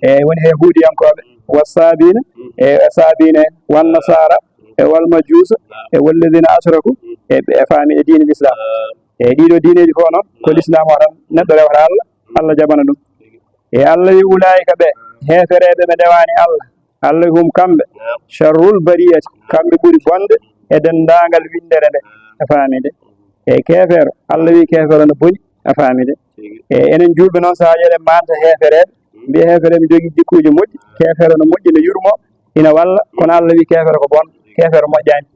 e woni he yahuudiyankooɓe, wa saabina, e saabina en, wan nasaara, e wal majuusa, e walladhina ashraku, e ɓe faami e diine l'islam. E ɗiɗo diineeji fof noon, ko l'islam o tan neɗɗo rewata Allah, Allah jaɓana ɗum. E Allah wi, "Ulaa'ika," ɓe heefereeɓe ɓe ndewaani Allah. Allah wi, "Hum," kamɓe, "sharrul bariyati," kamɓe ɓuri bonde e denndaangal winndere nde. A faami de? E keefeero, Allah wi keefeero no boni, a faami de. E enen juulɓe noon, so a eɗen maanta heefereeɓe, mbiya heefereeɓe jogii jikkuuji moƴƴi, keefeero no moƴƴi, no yurmo, ina walla, kono Allah wi keefeero ko bon, keefeero moƴƴaani.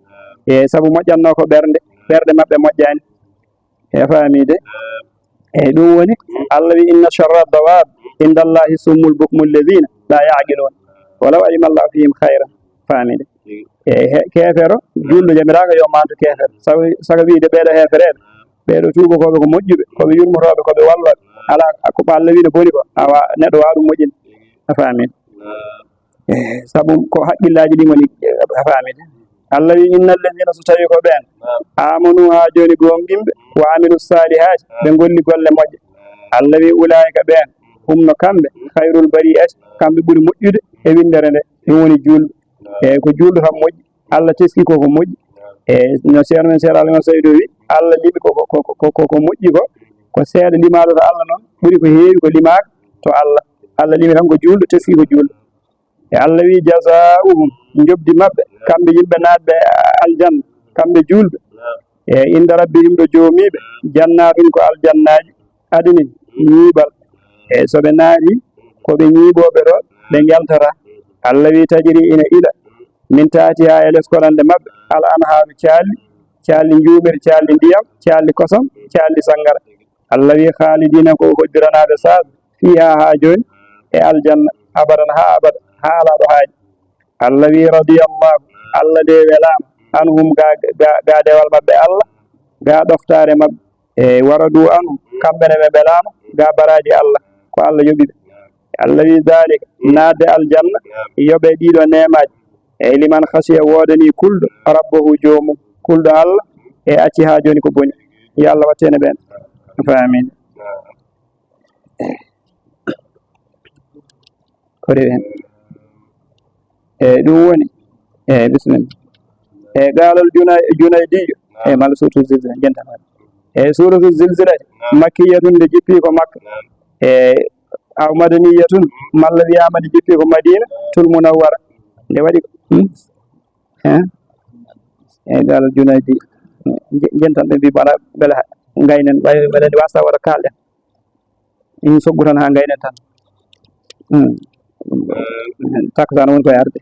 E sabu moƴƴatnoo ko ɓernde, ɓerɗe maɓɓe moƴƴaani. E faami de. Eyi, ɗum woni, Allah wi, "Inna sharra dawaab inda Allahi summul bukmul ladina la yaqilun. Walaw alima Allahu fihim khayran." Faami de. Eyi, he-, keefeero, juulɗo jamiraaka yo maantu keefeero. Sabu, sabu wiide ɓeeɗo heefereeɓe, ɓeeɗo tuubakooɓe ko moƴƴuɓe, ko ɓe yurmotooɓe, ko ɓe wallooɓe. Alaa ko Allah wi no boni ko, awa neɗɗo waawa ɗum moƴƴinde. A faami? Eh, sabu ko haqqillaaji ɗi ngoni, eh, a faami de. Allah wi, "Inna alladina", so tawi ko ɓeen, "amanu", haa jooni goonɗinɓe, "wa amilu salihaati", ɓe golli golle moƴƴe. Allah wi, "Ulaayika", ɓeen, "hum", no kamɓe, "khayrul bari'ati", kamɓe ɓuri moƴƴude e winndere nde, ɗum woni juulɓe. Eyi, ko juulɗo tan moƴƴi, Allah teski ko ko moƴƴi. E no Ceerno men Seeɗa Aliman Saydu wi, Allah limi ko, ko, ko, ko, ko, ko moƴƴi ko, ko seeɗa limaaɗo to Allah noon, ɓuri ko heewi ko limaaka to Allah. Allah limi tan ko juulɗo, teski ko juulɗo. E Allah wi, "Jazaa'uhum", njoɓdi maɓɓe, kamɓe yimɓe naatɓe aljanna, kamɓe juulɓe. E inda rabbihim, ɗo joomiiɓe, jannaatun, ko aljannaaji, adnin, ñiiɓal. E so ɓe naati, ko ɓe ñiiɓooɓe ɗo, ɓe njaltata. Allah wi, "Tajri", ina ila, "min tahtiha", e les korande maɓɓe, "al anhaaru", caalli, caalli njuumiri, caalli ndiyam, caalli kosam, caalli sanngara. Allah wi, "Khalidina", ko hoddiranaaɓe saasa, "fiha", haa jooni, e aljanna, "abadan", haa abada, haa alaa ɗo haaji. Allah wi, "Radiyallahu", Allah de welaama, "anhum", ga, ga, ga dewal maɓɓe Allah, ga ɗoftaare maɓɓe, e "wa radu anhu", kamɓe ne ɓe mbelaama, ga baraaji Allah, ko Allah yoɓi ɓe. Allah wi, "Dhalika", naatde aljanna, yoɓe ɗiɗo neemaaji, e "liman khashiya", woodani kulɗo, "rabbahu", joomum, kulɗo Allah, e acci haa jooni ko boni. Yo Allah wattu en e ɓeen. Amin. Ko rewi hen. E ɗum woni, e bisimilla. E qaalal Junay-, Junaydiyu, e malla suuratu Zilzila, jenta malla. E suuratu Zilzila, makkiyatun, nde jippi ko Makka. E aw madaniyatun, malla wiyaama nde jippi ko Madina, tul Munawwara. Nde waɗi, hmm? He? E qaalal Junaydi, je-, jentan ɓe mbi mbaɗa, mbele ha-, ngaynen, ɓay mbeɗa andi wasta waɗa kaalɗen. In soggu tan haa ngaynen tan. Hmm. Takkusaan woni koye arde.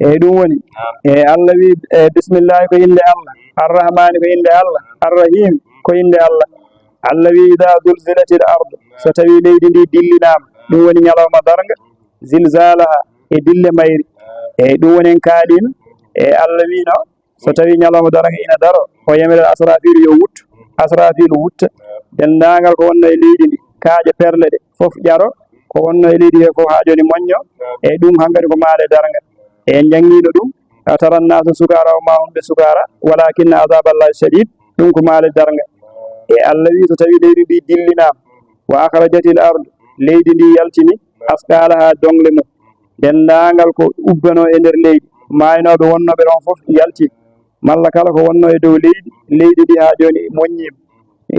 Eyyi, ɗum woni. Naam. Eyyi, Allah wi, e, "Bismillahi", ko innde Allah. "Arrahmani", ko innde Allah. "Arrahim", ko innde Allah. Allah wi, "Idha zulzilatil ardu", so tawi leydi ndi dillinaama, ɗum woni ñalawma darnga, "zilzalaha", e dille mayri. Eyyi, ɗum woni en kaalino. E Allah wino, so tawi ñalawma darnga ina daro, o yamira Asrafilu yo wuttu. Asrafilu wutta. Denndaangal ko wonno e leydi ndi, kaaƴe perle ɗe, fof ƴaro, ko wonno e leydi he fof haa jooni moñño. E ɗum hankadi ko maale darnga. En njanngiino ɗum, "Tara nnasa sukara wa ma hum bi sukara, walakinna azaballahi shadid", ɗum ko maale darnga. E Allah wi, so tawi leydi ndi dillinaama, "wa akhrajatil ardu", leydi ndi yaltini, "asqalaha", dongle mum. Denndaangal ko ubbanoo e nder leydi, maaynooɓe wonnooɓe ɗon fof yalti, malla kala ko wonnoo e dow leydi, leydi ndi haa jooni moññiima,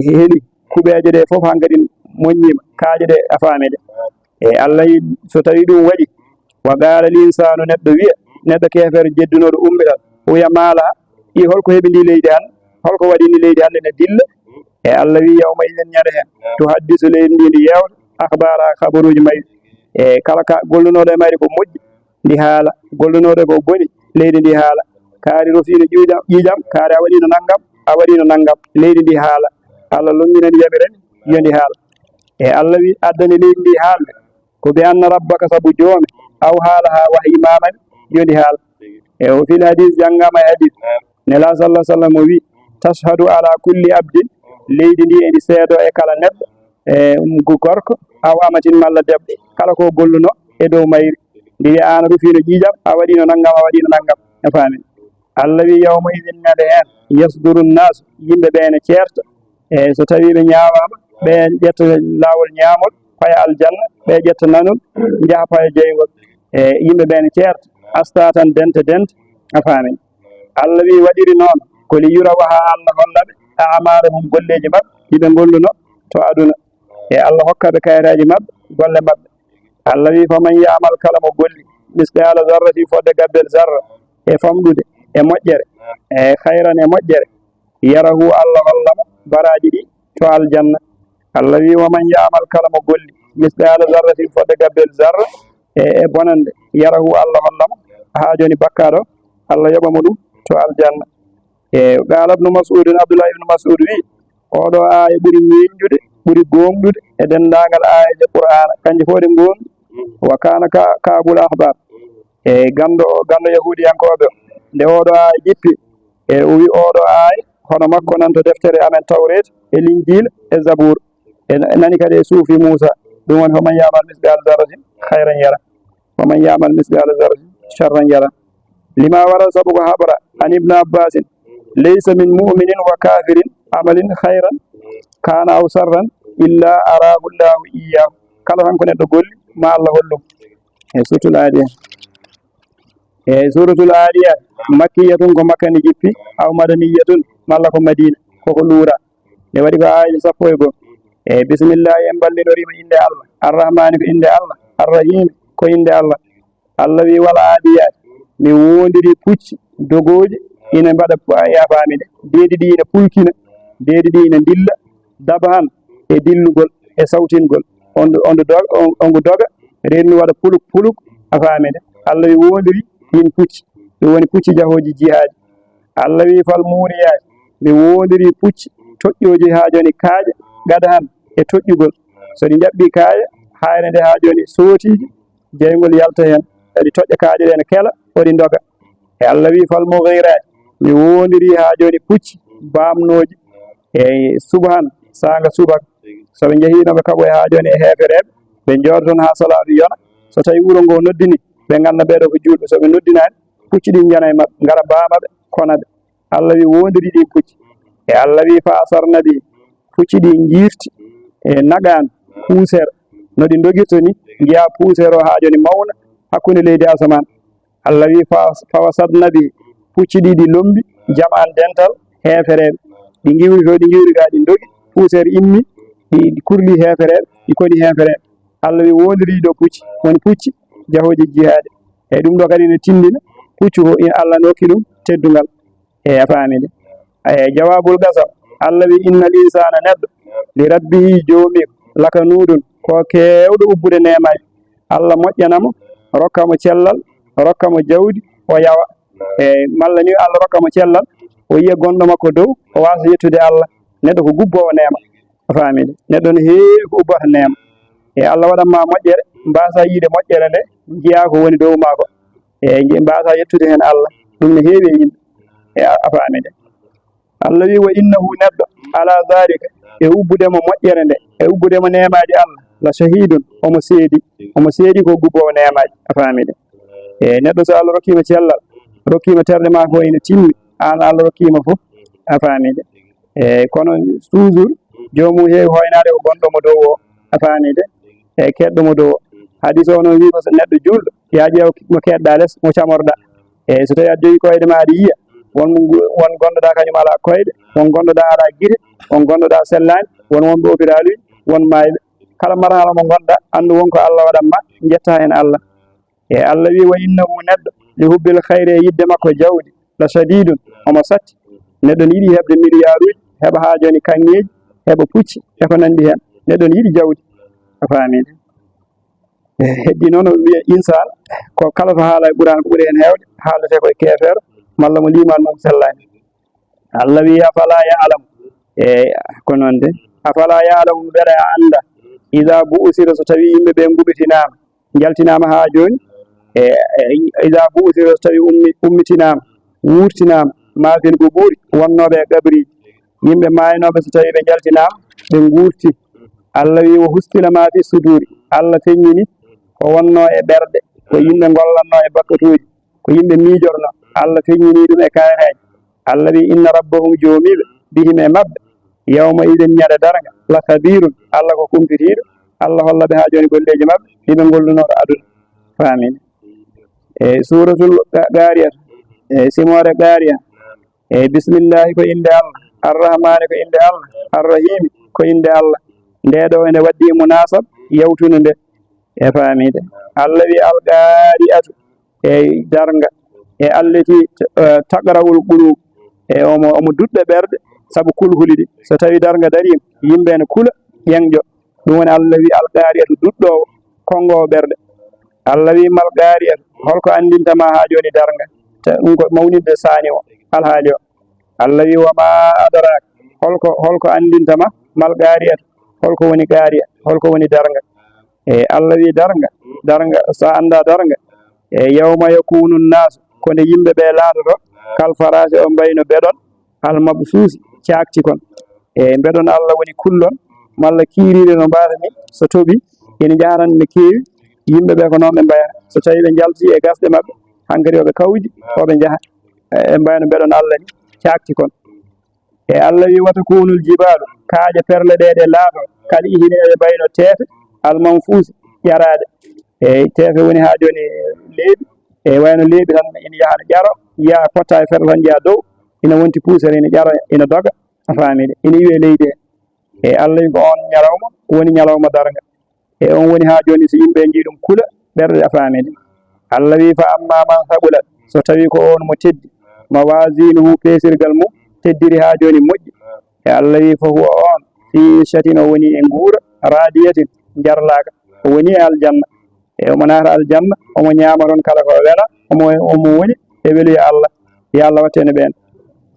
heeli, kuɓeeje ɗe fof hankadi moññiima, kaaƴe ɗe a faami ɗe. E Allah wi, so tawi ɗum waɗi, "wa qala l insanu", neɗɗo wiya, neɗɗo keefeero jeddunooɗo ummital, wiya, "ma laha", i holko heɓi ndi leydi an, holko waɗi ndi leydi an ene dilla? E Allah wi, "yawma idin", ñande heen, "tuhaddisu", leydi ndi ndi yeewta, "akhbaraha", kabaruuji mayri. E kala ka gollunooɗo e mayri ko moƴƴi, ndi haala, gollunooɗo ko boni, leydi ndi haala. Kaari rufiino ƴiiƴam, ƴiiƴam, kaari a waɗiino nanngam, a waɗiino nanngam, leydi ndi haala. Allah lonnginani, yamira ndi, yo ndi haal. E Allah wi, addani leydi ndi haalde, ko "bi anna rabbaka", sabu joome, "awha laha", wahyi maama ndi, yo ndi haal. E o fil hadis, janngaama e hadis, Nela sallallahu alaihi wasallam o wi, "Tashhadu ala kulli abdin", leydi ndi edi seedo e kala neɗɗo, e um, gu-, gorko, aw amatin malla debbo, kala ko golluno e dow mayri. Ndi wiya, "Aan a rufiino ƴiiƴam, a waɗiino nanngam, a waɗiino nanngam." A faami? Allah wi, "Yawma idin", ñande heen, "yasduru nnaasu", yimɓe ɓe ene ceerta. E so tawi ɓe ñaawaama, ɓe ƴetta laawol ñaamol, paya aljanna, ɓe ƴetta nanol, njaha paya jeyngol. E yimɓe ɓe ene ceerta, astatan, dente, dente. A faami? Allah wi, "Waɗiri noon ko li yura, waha Allah holla ɓe, a amaara mum, golleeji maɓɓe, ɗi ɓe ngolluno to aduna. E Allah hokka ɓe kayraaji maɓɓe, golle maɓɓe." Allah wi, "Faman ya'mal", kala mo golli, "misqaala zarratin", fodde gabbel zarra, e famɗude, e moƴƴere, e khayran, e moƴƴere, Yarahu, Allah holla mo baraaji ɗi to aljanna. Allah wi: "Wa man ya'mal", kala mo golli, "misqaala zarratin", fodde gabbel zarra, e, e bonande, "yarahu", Allah holla mo, haa jooni bakkaat o, Allah yoɓa mo ɗum to aljanna. E, qaala Ibnu Mas'udin, Abdullah Ibnu Mas'ud wi: "Oɗo aaya ɓuri ñeeñɗude, ɓuri gooŋɗude e denndaangal aayeeje Qur'aana, kanje fof ɗe gooŋɗi." Wa kaana Ka-, Kaabul Ahbaar, e ganndo, ganndo Yahuudiyankooɓe o, nde oɗo aaya jippi, e o wi: "Oɗo aaya, hono makko nan to deftere amen Tawreet, e Linjiila, e Zabuur." E nani kadi e suufi Muusa, ɗum woni: "Faman ya'mal misqaala zarratin khayran yara, wa man ya'mal misqaala zarratin sharran yara." Lima wara, sabu ko habra an Ibnu Abbaasin: "Laysa min mu'minin wa kaafirin amalin khayran kaana aw sarran illa araahu Llaahu iyyaahu." Kala tan ko neɗɗo golli, ma Allah hollum. E Suuratul Aadiyaat. E Suuratul Aadiyaat, makkiyatun, ko Makka ndi jippi, aw madaniyatun, malla ko Madiina, koko luura. Nde waɗi ko aayeeje sappo e go'o. E bismillaahi, en mballinorii mo innde Allah. Arrahmaani, ko innde Allah. Arrahiimi, ko innde Allah. Allah wi: "Wal aadiyaati", mi woondirii pucci dogooji, ina mbaɗa pu-, a faami de, deedi ɗi ina pulkina, deedi ɗi ina ndilla, dabhan, e dillugol, e sawtingol. On, on doga, on, on doga, reenni waɗa puluk puluk, a faami de. Allah wi woondirii ɗiin pucci, ɗum woni pucci jahooji jihaaji. Allah wi: "Fal muuriyaati", mi woondirii pucci toƴƴooji haa jooni kaaƴe, qadhan, e toƴƴugol. So ɗi njaɓɓii kaaƴe, haayre nde haa jooni sootiiji, jeyngol yalta heen, kadi toƴƴa kaaƴe ɗe ne kela, o ɗi ndoga. E Allah wi: "Fal mughiraati", mi woondirii haa jooni pucci baamnooji, e subhan, saanga subaka. So ɓe njehii no ɓe kaɓoya haa jooni e heefereeɓe, ɓe njooɗo toon haa salaatu yona. So tawii wuro ngoo noddini, ɓe ngannda ɓee ɗoo ko juulɓe. So ɓe noddinaani, pucci ɗin njana e maɓɓe, ngara mbaama ɓe, kona ɓe. Allah wi woondirii ɗiin pucci. E Allah wi: "Fa asarna bihi", pucci ɗi njiirti e nagaan puuseer, no ɗi ndogirta ni, njiyaa puuseer o haa jooni mawna hakkunde leydi asamaan. Allah wi: "Fa, fa wasadna bihi", pucci ɗi ɗi lombi, jam'an, dental heefereeɓe. Ɗi ngiwri to ɗi ngiwri gaa, ɗi ndogi, puuseer immi, ɗi, ɗi kurli heefereeɓe, ɗi koni heefereeɓe. Allah wi woondirii ɗoo pucci, woni pucci jahooji jihaade. E ɗum ɗoo kadi ne tindina puccu ko in Allah nokki ɗum teddungal. E a faami de. E jawaabul qasam, Allah wi: "Innal insaana", neɗɗo, "li rabbihi", joomi, "lakanuudun", ko keewɗo ubbude neemaaji. Allah moƴƴana mo, rokka mo cellal, rokka mo jawdi, o yawa. E malla ni Allah rokka mo cellal, o yiya gonɗo makko dow, o waasa yettude Allah. Neɗɗo ko gubboowo neema. A faami de. Neɗɗo ne heewi ko ubbata neema. E Allah waɗan ma moƴƴere, mbaasaa yiide moƴƴere nde, njiyaa ko woni dow maa ko. E nji-, mbaasaa yettude heen Allah. Ɗum ne heewi e yimɓe. E a, a faami de. Allah wi: "Wa innahu", neɗɗo, "ala dhalika", e ubbude mo moƴƴere nde, e ubbude mo neemaaji Allah, "la shahidun", omo seedi. Omo seedi ko gubboowo neemaaji. A faami de. E neɗɗo, so Allah rokkii ma cellal, rokkii ma terɗe maa ko ina timmi, aan Allah rokkii ma fof. A faami de. E kono toujours, joomum heewi hoynaade ko gonɗo mo dow o. A faami de. E keɗɗo mo dow o. Hadis o noon wi ko so neɗɗo juulɗo, yaa ƴeew mo keedɗa les, mo camorɗa. E so tawii aɗa jogii koyɗe ma, aɗa yiya, won mo ngu-, won gonɗo ɗa kañum alaa koyɗe, won gonɗo ɗa alaa gite, won gonɗo ɗa sellaani, won wonɓe opitaaluuji, won maayɓe. Kala marhala mo ngonɗa, anndu won ko Allah waɗan ma, njettaa heen Allah. E Allah wi: "Wa innahu", neɗɗo, "li hubbil khayri", e yiɗde makko jawdi, "la shadidun", omo satti. Neɗɗo ne yiɗi heɓde miliyaaruuji, heɓa haa jooni kaŋŋeeji, heɓa pucci, e ko nanndi heen. Neɗɗo ne yiɗi jawdi. A faami de. E heddi noon, o wiya insaan, ko kala to haala e Qur'aan, ko ɓuri heen heewde, haaletee ko e keefeero, malla mo liimaan mum sellaani. Allah wi: "Afalaa ya'lamu", e ko noon de, "afalaa ya'lamu", mbele a annda, "idaa bu'usira", so tawii yimɓe ɓe nguɓitinaama, njaltinaama haa jooni, e, e, "idaa bu'usira", so tawii ummi-, ummitinaama, wuurtinaama, "maa fil qubuuri", wonnooɓe e qabriiji, yimɓe maaynooɓe, so tawii ɓe njaltinaama, ɓe nguurti. Allah wi: "Wa hussila maa fi suduuri", Allah feññini ko wonnoo e ɓerɗe, ko yimɓe ngollannoo e bakkatuuji, ko yimɓe miijornoo, Allah feññini ɗum e kaayeeji. Allah wi: "Inna rabbahum", joomiiɓe, "bihim", e maɓɓe, "yawma idin", ñande darnga, "la khabiirun", Allah ko kumpitiiɗo, Allah holla ɓe haa jooni golleeji maɓɓe, ɗi ɓe ngollunoo ɗo aduna. Faamii? E suuratul Ga-, Gaariyat, e simoore Gaariya, e bismillaahi ko innde Allah, Arrahmaani ko innde Allah, Arrahiimi ko innde Allah. Ndee ɗoo ene waɗɗii munaasab yawtunde nde. E faamii de. Allah wi: "Al Qaari'atu", e darnga, e allati, eh, taqra'ul quluub, e omo, omo duɗɗa ɓerɗe, sabu kulhuli ɗi. So tawii darnga dariima, yimɓe ene kula, ƴeŋƴo. Ɗum woni Allah wi, "Al-qaari'atu", duɗɗoowo, konngoowo ɓerɗe. Allah wi, "Mal-qaari'atu", holko anndinta ma haa jooni darnga? Te ɗum ko mawninde saani o, alhaali o. Allah wi, "Wa maa adraaka", holko, holko anndinta ma? "Mal-qaari'atu", holko woni qaari'a? Holko woni darnga? E Allah wi, "Darnga, darnga, so a anndaa darnga, e yawma yakuunu nnaasu", ko nde yimɓe ɓe laatoto, "kal faraasi", o mbayno beɗon, "al-mabsuusi", caakti kon. E beɗon Allah woni kullon, malla kiiriiɗe no mbaata ni, so toɓi, ina njaha tan no keewi, yimɓe ɓe ko noon ɓe mbayata. So tawii ɓe njalti e gasɗe maɓɓe, hankadi o ɓe kawji, o ɓe njaha, e mbayno beɗon Allah ni, caakti kon. E Allah wi, "Wa takuunul jibaalu", kaaƴe perle ɗe, ɗe laato, "kal ihni", eɗe mbayno teefe, "al manfuusi", ƴaraaɗe. E teefe woni haa jooni leeɓi, e wayno leeɓi tan ina yaha ina ƴaro, yiya potta e ferla tan njiya dow, ina wonti puusere, ina ƴaro, ina doga, a faami de, ina iwe leydi he. E Allah wi ko oon ñalawma woni ñalawma darnga. E on woni haa jooni so yimɓe njii ɗum kula, ɓerɗe a faami de. Allah wi, "Fa amma man saqulat", so tawii ko oon mo teddi, "mawazinuhu", peesirgal mum teddiri haa jooni moƴƴi. E Allah wi, "Fa huwa", oon, "fi ishatin", o woni e nguura, "radiyatin", jarlaaka, o woni e aljanna. E omo naata aljanna, omo ñaama toon kala ko wela, omo, omo woni e weluya Allah. Yo Allah wattu en e ɓeen.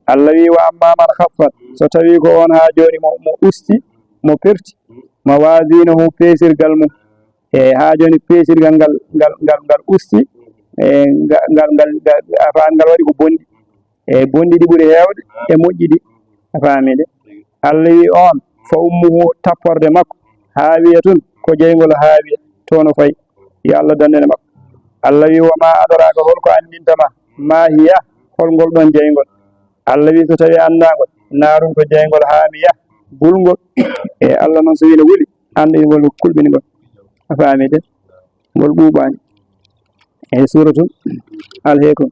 Allah wi, "Wa amma man khaffat", so tawii ko oon haa jooni mo, mo usti, mo perti, "mawazinuhu", peesirgal mum, e haa jooni peesirgal ngal, ngal, ngal, ngal usti, e nga-, ngal, ngal, ngal, a faami, ngal waɗi ko bonɗi, e bonɗi ɗi ɓuri heewde e moƴƴi ɗi, a faami de. Allah wi oon, "Fa ummuhu", tapporde makko, "haawiyatun", ko jeyngol haawiya, toon o fayi, yo Allah dandu en e makko. Allah wi, "Wa maa adraaka", holko anndinta ma, "maa hiya", hol ngol ɗoon jeyngol? Allah wi, "So tawii a anndaa ngol, naarun", ko jeyngol haamiya, bulngol. E Allah noon so wii no wuli, annda ngol ko kulɓini ngol. A faami de? Ngol ɓuuɓaani. E suuratu Alheekum.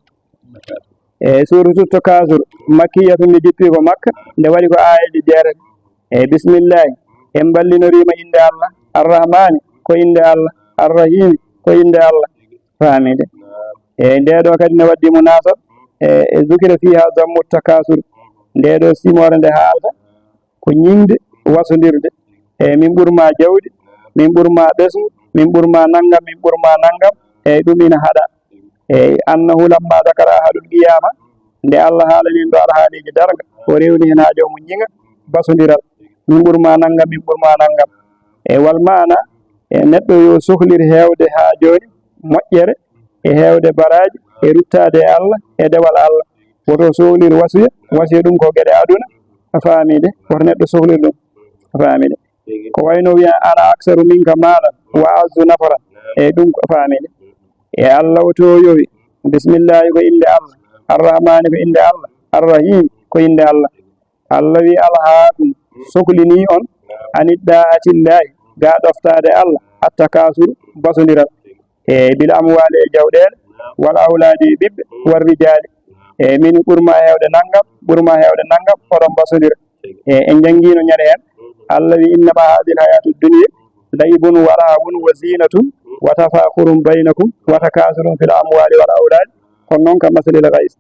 E suuratu Takaasur, makkiyatun, nde jippi ko Makka, nde waɗi ko aayeeje jeetati. E bismillaahi, en mballinorii ma innde Allah, Arrahmaani, ko innde Allah, Arrahiimi, ko innde Allah. Faami de? E ndee ɗoo kadi ne waddi munaasaba, e, e zukira fiihaa zammu takaasur. Ndee ɗoo simoore nde haalata ko ñiŋde wasondirde. E min ɓur ma jawdi, min ɓur ma ɓesngu, min ɓur ma nanngam, min ɓur ma nanngam. E ɗum ina haɗa. E annahu lamma dakara ahadul qiyama, nde Allah haalani en ɗo alhaaliiji darnga, o rewni heen haa joomum ñiŋa basondiral. Min ɓur ma nanngam, min ɓur ma nanngam. E wal maana, e neɗɗo yo sohlir heewde haa jooni moƴƴere, e heewde baraaji, e ruttaade e Allah, e dewal Allah. Woto sohlir wasuya, wasuya ɗum ko geɗe aduna, a faami de, woto neɗɗo sohlir ɗum, a faami de. Ko wayno wiya, "Ana aksaru minka maalan wa a'azzu nafaran." E ɗum ko faami de. E Allah o to yowi, bismillahi ko innde Allah, arrahmani ko innde Allah, arrahim ko innde Allah. Allah wi, "Alhaakum", soklinii on, "ani ɗaa'atillaahi", ga ɗoftaade Allah, "attakaasuru", basondiral, e "bil amwaali", e jawɗeele, "wal awlaadi", e ɓiɓɓe, "war rijaali", e "min ɓur ma heewde nanngam, ɓur ma heewde nanngam", oɗon basondira. E en njanngiino ñande heen, Allah wi, "Innama haadihil hayaatu dunya la'ibun wa lahawun wa ziinatun wa tafaakhurun baynakum wa takaasurun fil amwaali wal awlaadi, kono noon ka masalil ghays."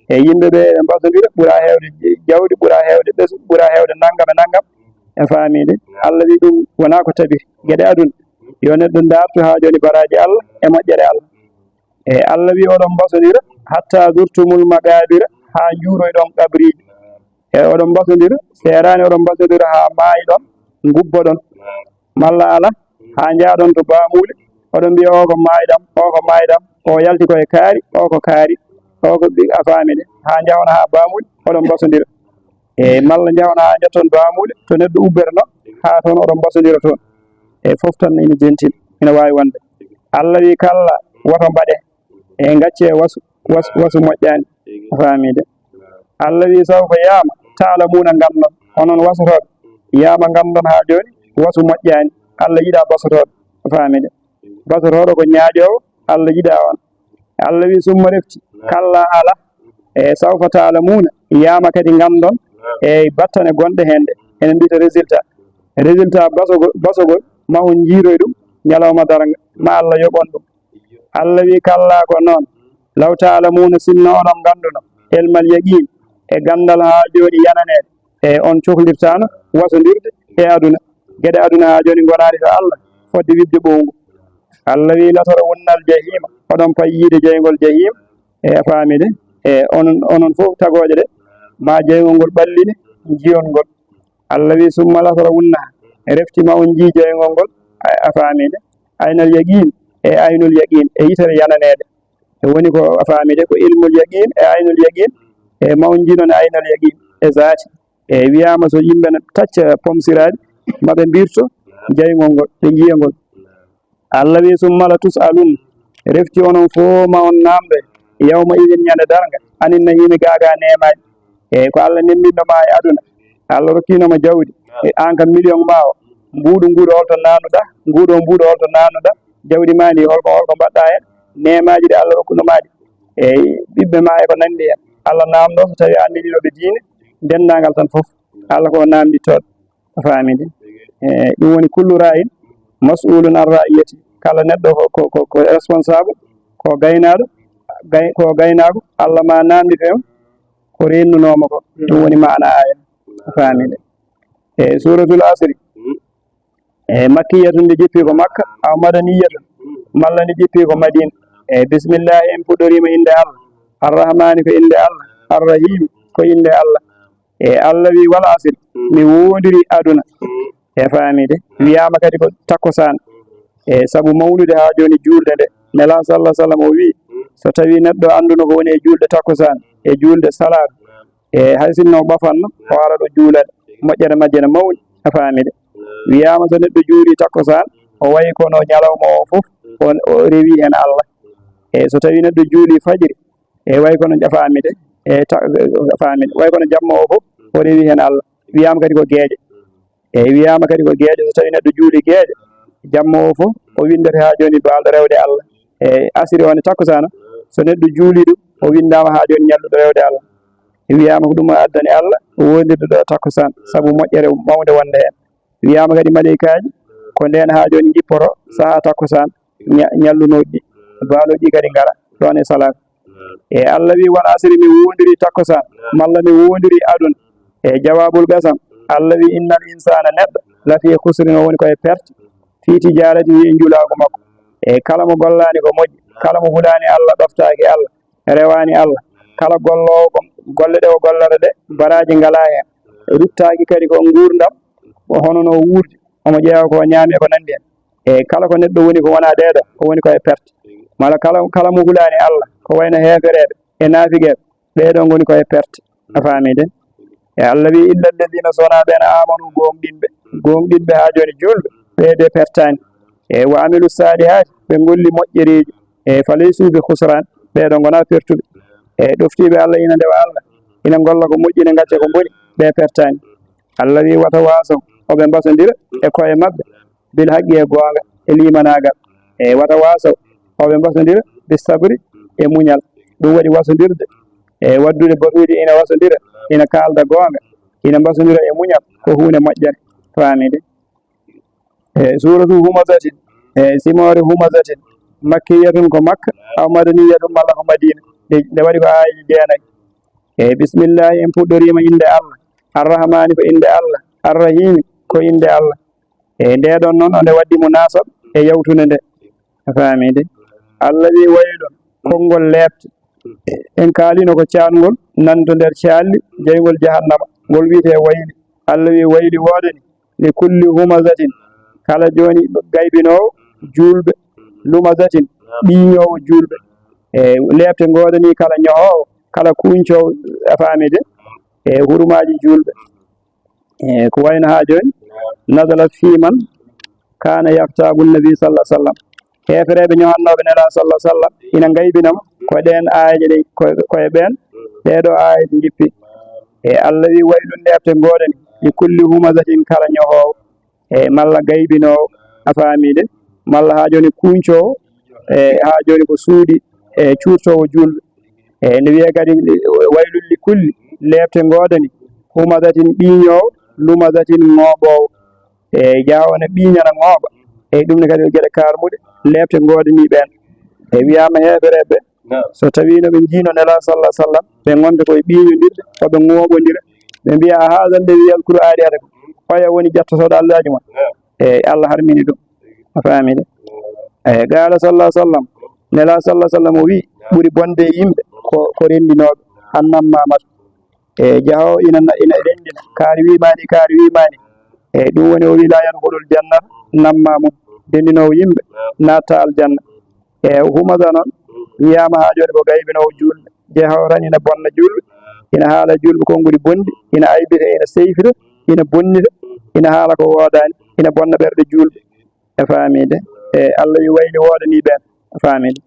E yimɓe ɓe eɓe mbasondira, ɓura heewde jawdi, ɓura heewde ɓesngu, ɓura heewde nanngam e nanngam. En faami de? Allah wi ɗum wonaa ko tabiti, geɗe aduna. Yo neɗɗo ndaartu haa jooni baraaji Allah e moƴƴere Allah. E Allah wi oɗon mbasondira hatta zurtumul maqaabira, haa njuuroyɗon qabriiji. E oɗon mbasondira, seeraani oɗon mbasondira haa maayɗon, ngubboɗon. Malla ala, haa njahɗon to baamuule, oɗon mbiya, "O ko maayɗam, o ko maayɗam, o yalti ko e kaari, o ko kaari, o ko ɓi-", a faami de, haa njahon haa baamuule, oɗon mbasondira. E malla njahon haa njetton baamuule, to neɗɗo ubbata no, haa toon oɗon mbasondira toon. E fof tan ina jentin, ina waawi wonde. Allah wi, "Kalla, woto mbaɗe." E ngaccee wasu, wasu, wasu moƴƴaani. A faami de? Allah wi, "Sawfa", yaama, "ta'lamuuna", nganndon, onon wasotooɓe, yaama nganndon haa jooni, wasu moƴƴaani. Allah yiɗaa basotooɗo. A faami de? Basotooɗo ko ñaaƴoowo, Allah yiɗaa on. Allah wi, "Summa", refti, "kalla", ala, e "sawfa ta'lamuuna", yaama kadi nganndon, e battane gonɗe heen ɗe, enen mbiyata résultat. Résultat basogol, basogol, ma on njiiroy ɗum ñalawma darnga, ma Allah yoɓ on ɗum. Allah wi, "Kalla, ko noon. Law ta'lamuuna", sinno onon ngannduno, "ilmal yaqiin", e ganndal haa jooni yananeede, E on cohlirtaano wasondirde e aduna. Geɗe aduna haa jooni ngonaani to Allah fodde wiɗde ɓowngu. Allah wiyi: "Lasara wunnal jahiima, oɗon payi yiide jeyngol jahiima." E a faami de? E onon, onon fof tagooje ɗe, ma jeyngol ngol ɓallini njiyon ngol. Allah wiyi: "Summa lasara wunna." Refti ma on njii jeyngol ngol, a, a faami de? Aynal yaqiin e aynul yaqiin e yitere yananeede. E woni ko a faami de, ko ilmul yaqiin e aynul yaqiin, e ma on njii noon aynal yaqiin e zaati. E wiyaama so yimɓe no tacca pomsiraaji, ma ɓe mbirto jeyngol ngol, ɓe njiya ngol. Allah wiyi: "Summa la tus'alun." Refti onon fof ma on naamnde, yawma idin, ñande darnga, anin nahiimi, gaagaa neemaaji. E ko Allah nemmbiɗno ma e aduna, Allah rokkiino ma jawdi, e aan kam miliyoŋ ma o, mbuuɗu nguuɗo holto naannuɗa, nguuɗo mbuuɗo holto naannuɗa, jawdi ma ndi holko, holko mbaɗɗa heen, neemaaji ɗi Allah rokkuno ma ɗi, e ɓiɓɓe ma e ko nanndi heen. Allah naamndo so tawi anndiniiɗo ɓe diine, denndaangal tan fof, Allah ko naamndittooɗo. A faami de? E, ɗum woni: "Kullu raa'in mas'uulun an ra'iyyati." Kala neɗɗo ko, ko, ko, ko responsable, ko gaynaaɗo, gay-, ko gaynaako, Allah ma naamndito en ko reennunooma ko. Ɗum woni maana aaya. A faami de? E, Suuratul Asri, e, makkiyatun, nde jippi ko Makka, aw madaniyatun, malla nde jippi ko Madina. E, bismillaahi, en puɗɗoriima innde Allah, Arrahmaani, ko innde Allah, Arrahiimi, ko innde Allah. E Allah wi: "Wal asri, mi woondiri aduna." E faami de? Wiyaama kadi ko takkusaan. E sabu mawnude haa jooni juulde nde. Nelaaɗo sallallahu alaihi wasallam o wi: "So tawii neɗɗo annduno ko woni e juulde takkusaan, e juulde salaatu, e hay sinno o ɓafanno, o ara ɗo juula ɗe. Moƴƴere majje ne mawni." A faami de? Wiyaama so neɗɗo juuli takkusaan, o wayi kono ñalawma o fof, o, o rewi heen Allah. E so tawii neɗɗo juuli fajiri, e way kono jafaami de, e ta-, faami de, way kono jamma o fof o rewi heen Allah. Wiyaama kadi ko geeƴe. E wiyaama kadi ko geeƴe, so tawii neɗɗo juuli geeƴe, jamma o fof o winndete haa jooni baalɗo rewde Allah. E asiri o ne takkusaana, so neɗɗo juuli ɗum, o winndaama haa jooni ñalluɗo rewde Allah. Wiyaama ko ɗum o addani Allah, o wondirde ɗo takkusaan, sabu moƴƴere mawnde wonde heen. Wiyaama kadi maleykaaji, ko ndeen haa jooni njippoto sahaa takkusaan, ña-, ñallunooɗi ɗi, baalooɗi ɗi kadi ngara ɗoon e salaat. E Allah wi: "Wal asri, mi woondiri takkusaan, malla mi woondiri aduna." E jawaabul qasam, Allah wi: "Innal insaana, neɗɗo, lafii khusrin, o woni ko e perte, fii tijaaratihi, e njulaagu makko." E kala mo gollaani ko moƴƴi, kala mo hulaani Allah, ɗoftaaki Allah, rewaani Allah, kala golloowo ko golle ɗe o gollata ɗe, baraaji ngalaa heen, ruttaaki kadi ko nguurndam, ko hono no wuurdi, omo ƴeewa ko ñaami e ko nanndi heen. E kala ko neɗɗo woni ko wonaa ɗee ɗoo, o woni ko e perte. Mala kala, kala mo hulaani Allah, ko wayno heefereeɓe e naafiqeeɓe, ɓee ɗoo ngoni ko e perte. A faami de? E Allah wi: "Illa alladhina", so wonaa ɓeen, "amanu", goongɗinɓe, goongɗinɓe haa jooni juulɓe, ɓee de pertaani. E "wa amilu salihaati", ɓe ngolli moƴƴereeji, e "falaysu bi khusraan", ɓee ɗoo ngonaa pertuɓe. E ɗoftiiɓe Allah ina ndewa Allah, ina ngolla ko moƴƴi, ina ngacca ko boni, ɓe pertaani. Allah wi: "Wa tawasaw", o ɓe mbasondira e koye maɓɓe, "bil haqqi", e goonga, e liimanaagal. E "wa tawasaw", o ɓe mbasondira "bis sabri", e muñal. Ɗum waɗi wasondirde, e waɗdude batuuji ina wasondira, ina kaalda goonga, ina mbasondira e muñal, ko huunde moƴƴere. Faami de? E suuratu Humazatin, e simoore Humazatin, makkiyatun, ko Makka, aw madaniyatun, malla ko Madina. Nde, nde waɗi ko aayeeje jeenayi. E bismillahi, en puɗɗoriima innde Allah. Arrahmaani, ko innde Allah. Arrahiimi, ko innde Allah. E ndee ɗoon noon, o nde waɗdi munaasaba e yawtunde nde. A faami de? Allah wi: "Waylun", konngol leepte. En kaalino ko caatngol nan to nder caalli jeyngol jahannama, ngol wiyetee wayli. Allah wi: "Wayli woodani li kulli humazatin", kala jooni gaybinoowo juulɓe, lumazatin, ɓiiñoowo juulɓe. E leepte ngoodani kala ñohoowo, kala kuuñcoowo, a faami de, e hurumaaji juulɓe. E ko wayno haa jooni, nazalat fii man kaana yaxtaabu nabi sallallahu alaihi wasallam. Heefereeɓe ñohannooɓe Nelaaɗo sallallahu alaihi wasallam ina ngaybina mo, ko ɗeen aayeeje ɗe, ko, ko e ɓeen ɗee ɗoo aayeeje njippi. E Allah wi: "Waylun", leepte ngoodani, li kulli humazatin, kala ñohoowo, e malla gaybinoowo, a faami de, malla haa jooni kuuñcoowo, e haa jooni ko suuɗi, e cuurtoowo juulɓe. E ne wiyee kadi, "Waylun li kulli", leepte ngoodani, "humazatin", ɓiiñoowo, "lumazatin", ŋooɓoowo. E jahoowo ne ɓiiñana ŋooɓa. E ɗum ne kadi ko geɗe kaarmuɗe, leepte ngoodanii ɓeen. E wiyaama heefereeɓe ɓe, so tawiino ɓe njiino Nelaaɗo sallallahu alaihi wasallam, ɓe ngonta koye ɓiiñondirde, ko ɓe ŋooɓondira, Ɓe mbiya: "A haada alladi yadkuru alihatakum?" Oya woni ƴettotooɗo allaaji mon? Eyi, Allah harmini ɗum. A faami de? Eyi, qaala sallallahu sallam, Nela sallallahu sallam o wi: "Ɓuri bonde e yimɓe ko, ko renndinooɓe, annammamatu." E jahoowo ina, ina renndina, kaari wiimaani, kaari wiimaani. E ɗum woni o wi: "La yadkhulul jannata nammamun." Denndinoowo yimɓe naattaa aljanna. E humata noon, wiyaama haa jooni ko gaybinoowo juulɓe. Jahoowo tan ina bonna juulɓe, ina haala juulɓe konguɗi bonɗi, ina aybita, ina seyfita, ina bonnita, ina haala ko woodaani, ina bonna ɓerɗe juulɓe. A faami de? E Allah wi: "Wayli woodanii ɓeen." A faami de?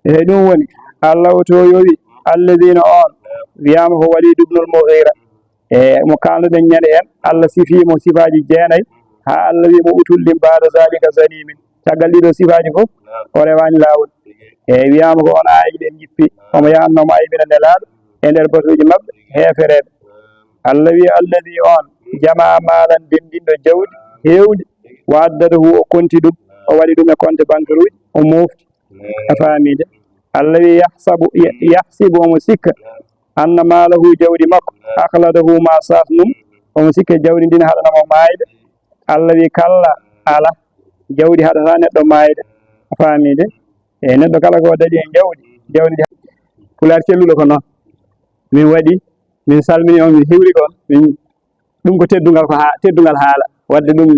Eyi, ɗum woni, Allah o to yowi, "Alladina", on wiyaama ko Walid ibnul Mughira. E mo kaalnuɗen ñande heen, Allah sifii mo sifaaji jeenayi, haa Allah wi mo: "Utullin ba'da zalika zanimin." Caggal ɗiɗo sifaaji fof, o rewaani laawol. E wiyaama ko on aayiji ɗen njippi, omo yahanno omo aybina Nelaaɗo e nder batuuji maɓɓe heefereeɓe. Allah wi: "Alladi", on jamaa maalan denndinɗo jawdi heewndi, wa addadahu, o konti ɗum, o waɗi ɗum e konte bankeruuji, o moofti. A faami de? Allah wi: "Yahsabu", ya-, yahsibu, omo sikka, "anna maalahu", jawdi makko, "akhladahu", ma saasnum, omo sikka jawdi ndin haɗana mo maayde. Allah wi: "Kalla, ala, jawdi haɗata neɗɗo maayde." A faami de? E neɗɗo kala ko dañi e jawdi, jawdi ndi. Pulaar celluɗo ko noon. Min waɗi, min salmini on, min hiwri ko on, min, ɗum ko teddungal, ko haa, teddungal haala. Wadde ɗum,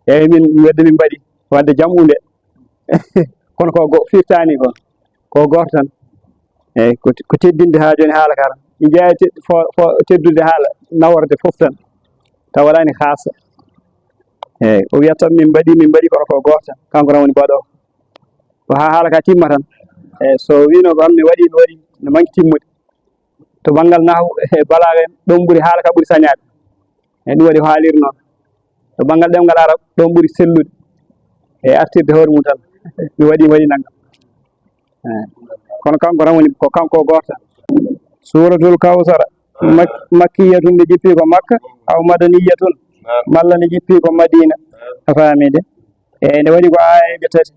eyi, min, wadde min mbaɗi, wadde jam unde. Kono ko go-, firtaani ko, ko gooto tan. Eyi, ko, ko teddinde haa jooni haala ka tan. Mi jeyaa te-, fo-, fo-, teddude haala naworde fof tan. Tawa waɗaani haasa. Eyi, o wiyata tan min mbaɗi, min mbaɗi, kono ko gooto tan. Kanko tan woni baɗoowo. Ko haa haala ka timma tan. Eyi, so wiino ko am mi waɗi, mi waɗi, no manki timmude. To banngal nahwu e balaaga en, ɗon ɓuri haala ka ɓuri sañaade. E ɗum waɗi o haaliri noon. To banngal ɗemngal arab, ɗon ɓuri sellude. E artirde hoore mum tan. Mi waɗi, mi waɗi nanngam. Eh, kono kanko tan woni ko kanko o gooto tan. Suuratul Kawsara, mak-, makkiyatun, nde jippi ko Makka, aw madaniyatun, malla nde jippi ko Madina. A faami de? E nde waɗi ko aayeeje tati.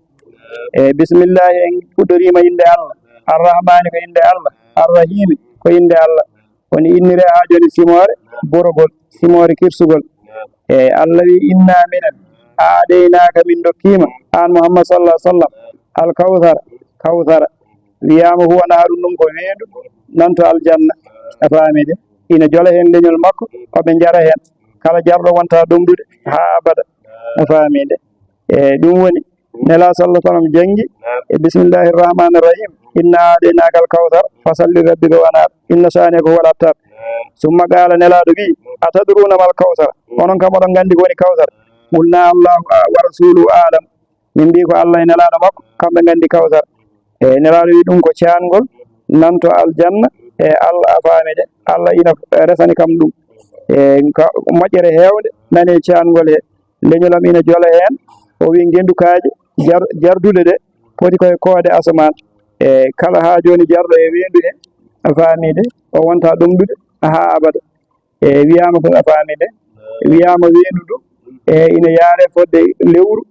E bismillahi, en puɗɗoriima innde Allah. Arrahmani, ko innde Allah. Arrahimi, ko innde Allah. Woni innire haa jooni simoore borogol, simoore kirsugol. E Allah wi: "Inna minen, a'daynaaka", min ndokkiima, aan Muhammad sallallahu alaihi wasallam, "al kawsara", kawsara. Wiyaama huwa naharun, ɗum ko weendu nanto aljanna. A faami de? Ina jola heen leñol makko, o ɓe njara heen. Kala jarɗo wonta ɗomɗude haa abada. A faami de? E ɗum woni, Nela sallallahu alaihi wasallam janngi e bismillahir rahmanir rahim, "Inna a'daynaaka al kawsar, fasalli li rabbika wanhar, inna shani'aka huwal abtar." Summa qaala, Nelaaɗo wi: "Atadruuna mal kawsar? Onon kam oɗon nganndi ko woni kawsar?" Qulna: "Allahu a-, wa rasuluhu a'lam." Min mbi ko Allah e Nelaaɗo makko, kamɓe nganndi kawsar. E Nelaaɗo wi ɗum ko caangol nanto aljanna, e Allah, a faami de, Allah ina resani kam ɗum. E ka moƴƴere heewde nane caangol he, leñol am ina jola heen. O wi ngenndu kaaƴe jar-, jarduɗe ɗe poti koye koode asamaan. E kala haa jooni jarɗo e weendu he, a faami de, o wonta ɗomɗude haa abada. E wiyaama ko a faami de, wiyaama weendu ndu, e ina yaare fodde lewru,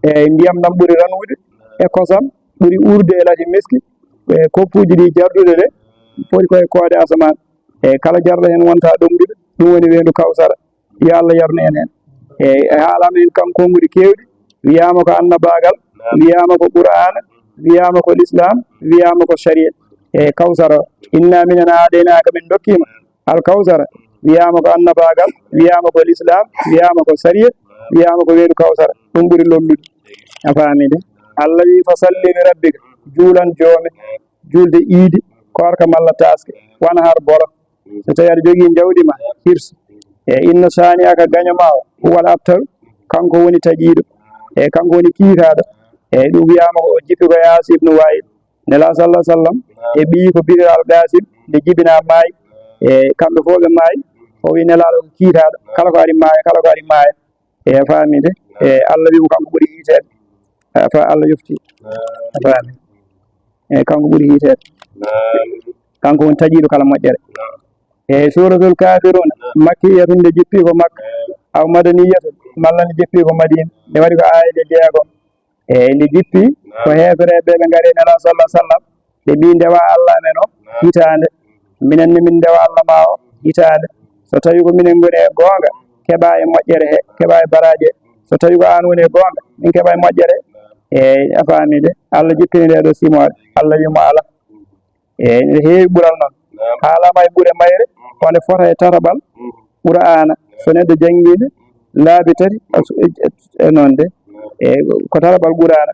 e ndiyam ɗam ɓuri ranwude, e kosam ɓuri uurde e lati miski, e koppuuji ɗi jarduɗe ɗe poti koye koode asamaan. E kala jarɗo heen wonta ɗomɗude, ɗum woni weendu Kawsara. Yo Allah yarnu en heen. E, e haalaama heen kam konnguɗi keewɗi, wiyaama ko annabaagal, wiyaama ko Qur'aana, wiyaama ko Lislaam, wiyaama ko Shari'a. E Kawsara o, "Inna minen a'daynaaka", min ndokkiima Al Kawsara, wiyaama ko annabaagal, wiyaama ko Lislaam, wiyaama ko Shari'a, wiyaama ko weendu Kawsara. Ɗum ɓuri lollude. A faami de? Allah wi: "Fasalli li rabbika", juulan Joomi, juulde iidi, koorka malla taaske, "wanhar", boro. So tawii aɗa jogii njawdi ma, hirsu. E, "inna shani'aka", gaño ma o, "huwal abtar", kanko woni taƴiiɗo. E, kanko woni kiitaaɗo. E, ɗum wiyaama ko o jippi ko e Aasi ibnu Waa'il. Nelaaɗo sallallahu alaihi wasallam e ɓiyi ko biyeteeɗo Al Qaasim, nde jibinaa maayi. E, kamɓe fof ɓe maayi. O wi Nelaaɗo ko kiitaaɗo. Kala ko ari maaya, kala ko ari maaya. E, a faami de? E, Allah wi ko kanko ɓuri yiiteede. A fa-, Allah yofti. A faami. E, kanko ɓuri yiiteede. Kanko woni taƴiiɗo kala moƴƴere. E, Suuratul Kaafiruuna, makkiyatun, nde jippi ko Makka, aw madaniyatun, malla nde jippi ko Madiina. Nde waɗi ko aayeeje jeegom. E, nde jippi ko heefereeɓe ɓe ngari e Nelaaɗo sallallahu alaihi wasallam, ɓe mbi: "Ndewa Allah amen o hitaande. Minen ne min ndewa Allah ma o hitaande. So tawii ko minen ngoni e goonga, keɓaa e moƴƴere he, keɓaa e baraaji he. So tawii ko aan woni e goonga, min keɓaa e moƴƴere he. Eey, a faamii de. Allah jippini ndee ɗoo simoore. Allah wii mo alaa. Eey, ene heewi ɓural noon. Naam. Haalaama e ɓure mayre, ko nde fota e tataɓal Qur'aana. So neɗɗo janngii nde laabi tati, a su-, e, e, e noon de. Eey, ko tataɓal Qur'aana.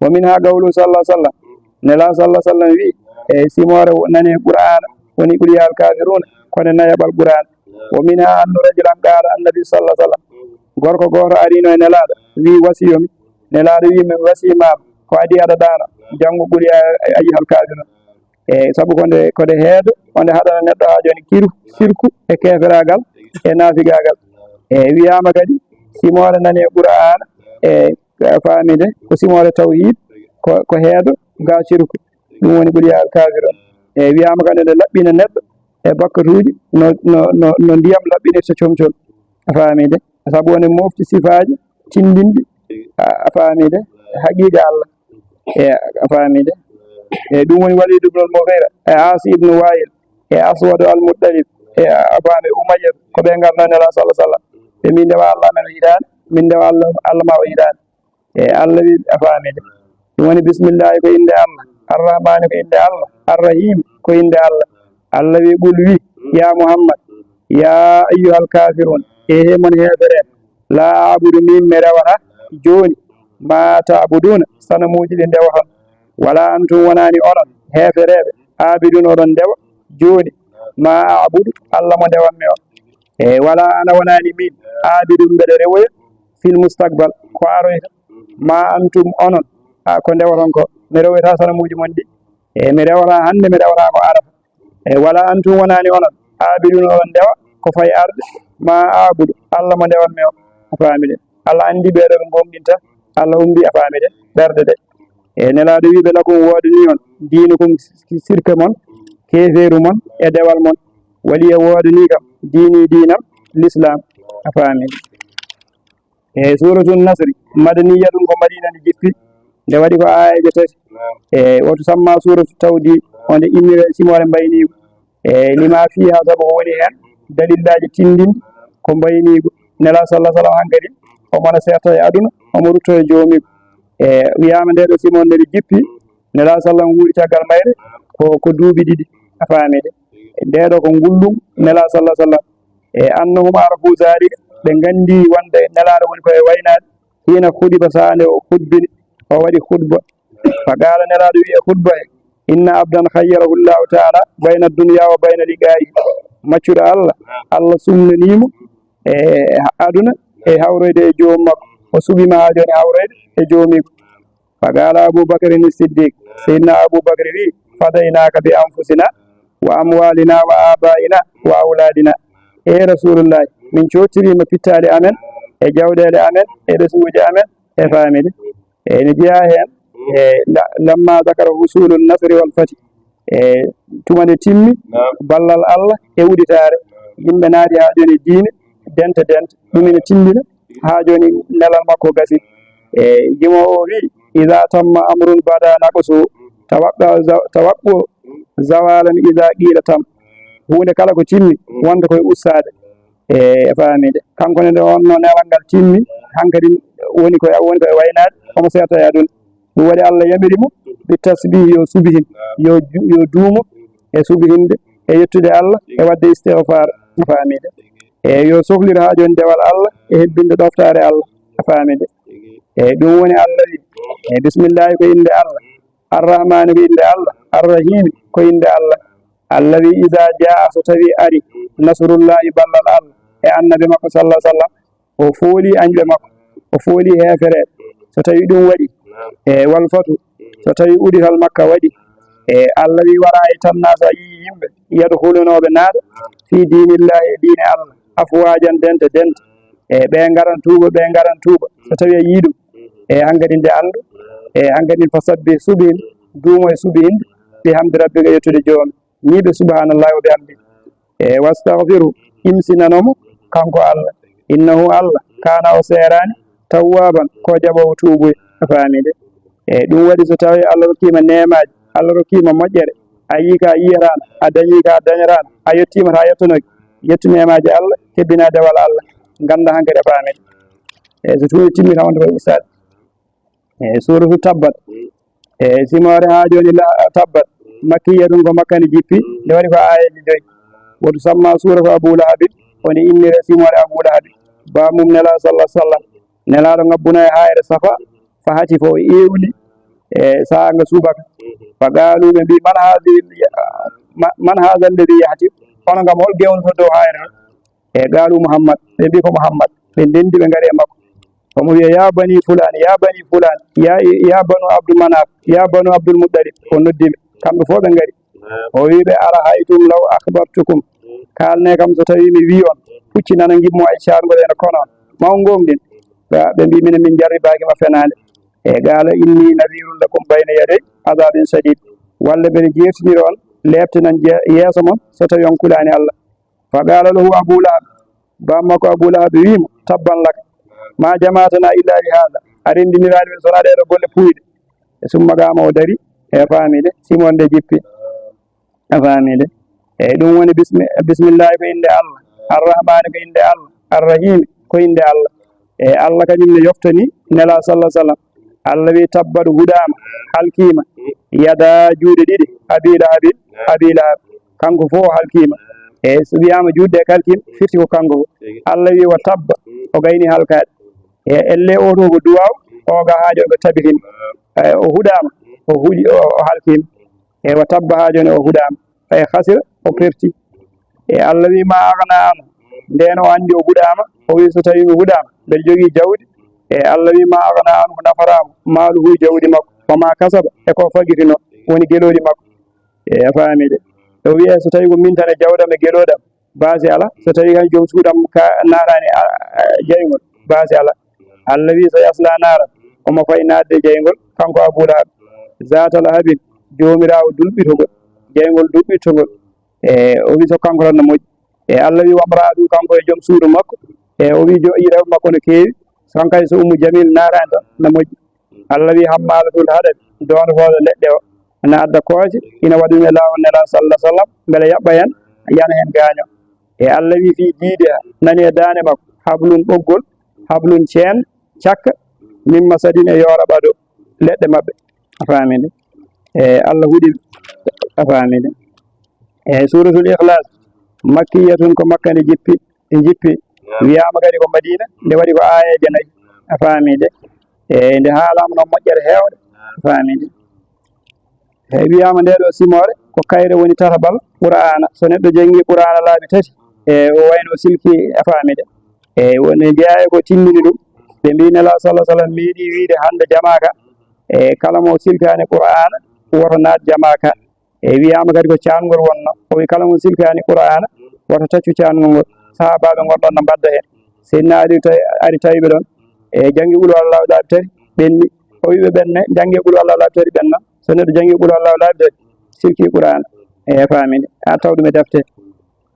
Wa minhaa qawluhu sallallahu alaihi wasallam. Nelaaɗo sallallahu alaihi wasallam wii, eey, simoore wo-, nani e Qur'aana, woni qul yaa ayyuhal kaafiruuna, ko nde nayaɓal Qur'aana. Wa minhaa anna rajulan qaala annabi sallallahu alaihi wasallam. Gorko gooto ariino e Nelaaɗo, wii, "Wasiyo mi." Nelaaɗo wii, "Mi wasiyii ma, ko adii aɗa ɗaano, janngo qul yaa ayyuhal kaafiruun." Eey, sabu ko nde, ko nde heedo, ko nde haɗana neɗɗo haa jooni kiru, sirku e keeferaagal e naafigaagal. Eey, wiyaama kadi, simoore nani e Qur'aana, eey, a faamii de, ko simoore tawhiid, ko, ko heedo, ga sirku. Ɗum woni qul yaa ayyuhal kaafiruun. Eey, wiyaama kadi nde laɓɓina neɗɗo e bakkatuuji no, no, no, no ndiyam laɓɓinirta comcol. A faamii de? Sabu woni mofti sifaaji tinndinɗi, a, a faamii de? Haqiiqa Allah. E, a faamii de? E, ɗum woni Waliid ibn al-Mughiira, e Aas ibn Waa'il, e Aswad al-Muttalib, e, a faamii, Umayya, ko ɓe ngarno Nelaaɗo sallallahu alaihi wasallam. Ɓe min ndewa Allah amen o yiɗaani, min ndewa Allah, Allah ma o yiɗaani. E Allah wi, a faamii de. Ɗum woni bismillaahi ko innde Allah, arrahmaani ko innde Allah, arrahiimi ko innde Allah. Allah wi, qul wi, yaa Muhammad, yaa ayyuhal kaafiruun, eehey mon heefereeɓe, laa a'budu min mi rewataa jooni, maa ta'buduuna sanamuuji ɗi ndewoton, wala antum wonaani onon heefereeɓe, aabiduuna oɗon ndewa jooni, maa a'budu Allah mo ndewanmi o. E wala ana wonaani min aabidun mbeɗa rewoya fil mustaqbal ko aroyta ma antum onon a ko ndewoton ko mi rewoyta sanamuuji mon ɗi e mi rewata hannde mi rewata ko arata e wala antum wonaani onon aabidun oɗon ndewa ko fay arde ma aabudu Allah mo ndewanmi o a faami de Allah anndi ɓeeɗo ɓe goonɗinta Allah umbi a faami de ɓerɗe de e nelaaɗo wiiɓe lakum woodanii on diinukum sirke mon keefeeru mon e dewal mon waliya woodanii kam diini diinam l'islam a faami e suratu nasri madaniyatun ko madina ndi jippi nde waɗi ko aayeeje tati e woto samma suratu tawdi onde innire simoore mbayniigu e lima fiha sabu ko woni heen dalillaaji tinndin ko mbayniigu nela sallah sallam hankadi omo no seerta e aduna omo rutto e joomiigu e wiyaama nde ɗo simoore nde jippi nela sallam wuuri caggal mayre ko ko duuɓi ɗiɗi a faami de nde ɗo ko ngullum nela sallah sallam e annahum arafu zalika ɓe nganndi wonde nelaaɗo woni ko e waynaade hina huɗiba saha nde o hutbini o waɗi hutba fa qala nelaaɗo wi e hutba he inna abdan khayyarahu llahu taala bayna dunya wa bayna liqa'i maccuɗo allah allah sumnanimo e aduna e hawroyde e joomum makko o suɓima ha joni hawroyde e joomiiko fa qala abou bacrin siddiq seydna abou bacri wi fadaynaka bi anfusina wa amwalina wa abaina wa awladina e rasulullahi min cottirima pittali amen e jawɗele amen e ɓesnguji amen e famille e ene jeeya heen e lamma dakara husulun nasri wal fati e tuma nde timmi ballal allah e uditaare yimɓe naati haa jooni diine dente dente ɗum ene timmina haa jooni nelal makko gasi e jimo o wi ida tamma amrun bada naqsu tawaqqa tawaqqu zawalan ida qila tam huunde kala ko timmi wonta koye ustaade e faamide kanko ne nde wonno nelal ngal timmi hankadi woni koye woni koye waynaade omo seerta e aduna ɗum waɗi allah yamiri mo bi tasbih yo subihin yo yo duumo e subihinde e yettude allah e wadde istigfar faamide e yo sohlir haa jooni dewal allah e hebbinde ɗoftaare allah faamide e ɗum woni allah wi e bismillahi ko innde allah arrahmani ko innde allah arrahimi ko innde allah allah wi ida jaa so tawi ari nasrullahi ballal allah e annabi makko sallah sallam o fooli añɓe makko o fooli heefereɓe so tawi ɗum waɗi e walfatu so tawi udital makka waɗi e allah wi wara e tannasa yi yimɓe yadhulunooɓe naata fii diinillahi e diine allah afwaajan dente dente e ɓe ngaran tuuba ɓe ngaran tuuba so tawi a yii ɗum e hankadi nde anndu e hankadi fasabbih subihin duumo e subihinde bi hamdi rabbika yettude joomi ñiiɓe subhanallahi wa bihamdi e wastahfiru imsinanomo kanko allah innahu allah kana o seerani tawwaban ko jaɓowo tuubuye a faamide e ɗum waɗi so tawi allah rokkima nemaji allah rokkima moƴƴere a yii ka yiyatano a dañi ka dañatano a yettima ta yettonoki Ƴettu neemaaji Allah, tebbina dewal Allah, ngannda hankadi a faami. E so tuuɗi timmi tan wonde koye ustaade. E suuratu Tabbat. E simoore haa jooni la Tabbat. Makkiyatun, ko Makka nde jippi, nde waɗi ko aayeeje joyi. Wa tusamma suuratu Abu Lahabi, woni innire simoore Abu Lahabi. Ba mum Nelaaɗo sallallahu alaihi wasallam. Nelaaɗo ngabbuna e haayre Safa, fa hati fo o ewni e saanga subaka. Fa qaalu, ɓe mbi, man haadihi, ma-, man haada alladi yahti? Kono kam hol gewno to dow haayre to? E qaalu Muhammad, ɓe mbi ko Muhammad. Ɓe ndenndi ɓe ngari e makko. Omo wiya, ya bani fulaan, ya bani fulaan, ya, ya banu Abdul Manaf, ya banu Abdul Muttalib. O noddi ɓe. Kamɓe fof ɓe ngari. O wi ɓe, ara haytum law akhbartukum. Kaalne kam so tawi mi wi on. Pucci nana ngimmo ay caarngol ene kono on. Ma on ngoongɗin. Ɓe, ɓe mbi minen min jarribaaki ma fenaande. E qaala inni nadhirun lakum bayna yaday adabin shadid. Walla mbeɗa jeertinira on, leeptanan je-, yeeso mon so tawi on kulaani Allah. Fa qaala lahu Abu Lahab, bammakko Abu Lahab wi mo, tabban laka, ma jamaatana illa li haada, a renndiniraani men so wonaa ɗee ɗoo golle puuyɗe. E summa qaama o dari, e faami de, simoore nde jippi. A faami de? Eeyi, ɗum woni bismi-, bismillaahi ko innde Allah, arrahmaani ko innde Allah, arrahiimi ko innde Allah. E Allah kañum ne yoftani Nelaaɗo sallallahu alaihi wasallam. Allah wi, tabbat huɗaama, halkiima, yadaa juuɗe ɗiɗi, Abi Lahabin, Abi Lahab. Kanko fof o halkiima. E so wiyaama juuɗe ɗe kalkiima, firti ko kanko fof. Allah wi, wa tabba, o gayni halkaade. E ellee o to ko duwaaw, o ga haajo ko tabitin. E o huɗaama, o huɗi, o, o halkiima. E wa tabba haa jooni o huɗaama. E khasira, o perti. E Allah wi, ma aghna anhu. Ndeen o anndi o huɗaama, o wi, so tawi mi huɗaama, mbeɗa jogii jawdi. E Allah wi, ma aghna anhu, nafaraama, maaluhu, jawdi makko, wa ma kasaba, e ko faggitino, woni gelooɗi makko. E a faami de. O wiya, so tawi ko min tan e jawdam e gelooɗam, baasi alaa. So tawi kan joom suudam ka naaraani a, a, jayngol, baasi alaa. Allah wi, sayasla naaran, omo fay naatde jayngol, kanko Abu Lahab. Zaata lahabin, joomiraawo dulɓitogol, jayngol dulɓitogol. E o wi, so kanko tan no moƴƴi. E Allah wi, wamra'atu, kanko e joom suudu makko. E o wi, jo-, yiɗeɓe makko no keewi. So hankadi so Ummu Jamil naaraani tan no moƴƴi. Allah wi, hammaalatul haɗabi, doondotooɗo leɗɗe o, ina adda kooce, ina waɗa ɗum e laawol Nelaaɗo sallallahu alaihi wasallam, mbele yaɓɓa heen, yana heen gaaño. E Allah wi, fii jiidiha, nani e daande makko, hablun ɓoggol, hablun ceen, cakka, min masadin e yoora ɓado leɗɗe maɓɓe. A faami de? E Allah huɗi ɓe. A faami de? E Suuratul Ikhlaas, makkiyatun, ko Makka nde jippi, nde jippi. Naam. Wiyaama kadi ko Madiina, nde waɗi ko aayeeje nayi. A faami de? E nde haalaama noon moƴƴere heewde. A faami de? E wiyaama nde ɗo simoore ko kayre woni tatabal Qur'aana. So neɗɗo janngii Qur'aana laabi tati, e o wayno o silki, a faami de? E woni jeyaa e ko timmini ɗum. Ɓe mbii Nelaaɗo sallallahu alaihi wasallam meeɗi wiide hannde jamaaka, e kala mo silkaani Qur'aana, woto naat jamaaka. E wiyaama kadi ko caangol wonno. O wi, kala mo silkaani Qur'aana, woto taccu caangol ngol. Sahaabaaɓe ngon ɗon no mbadda heen. Seydina Ali tawi, ari tawi ɓe ɗon. E janngi Qul huwallahu laabi tati, ɓenni. O wi ɓe, ɓenne, janngee Qul huwallahu laabi tati, ɓenna. So neɗɗo janngi Qul huwallahu laabi tati, silki Qur'aana. E faamini. A taw ɗum e defte.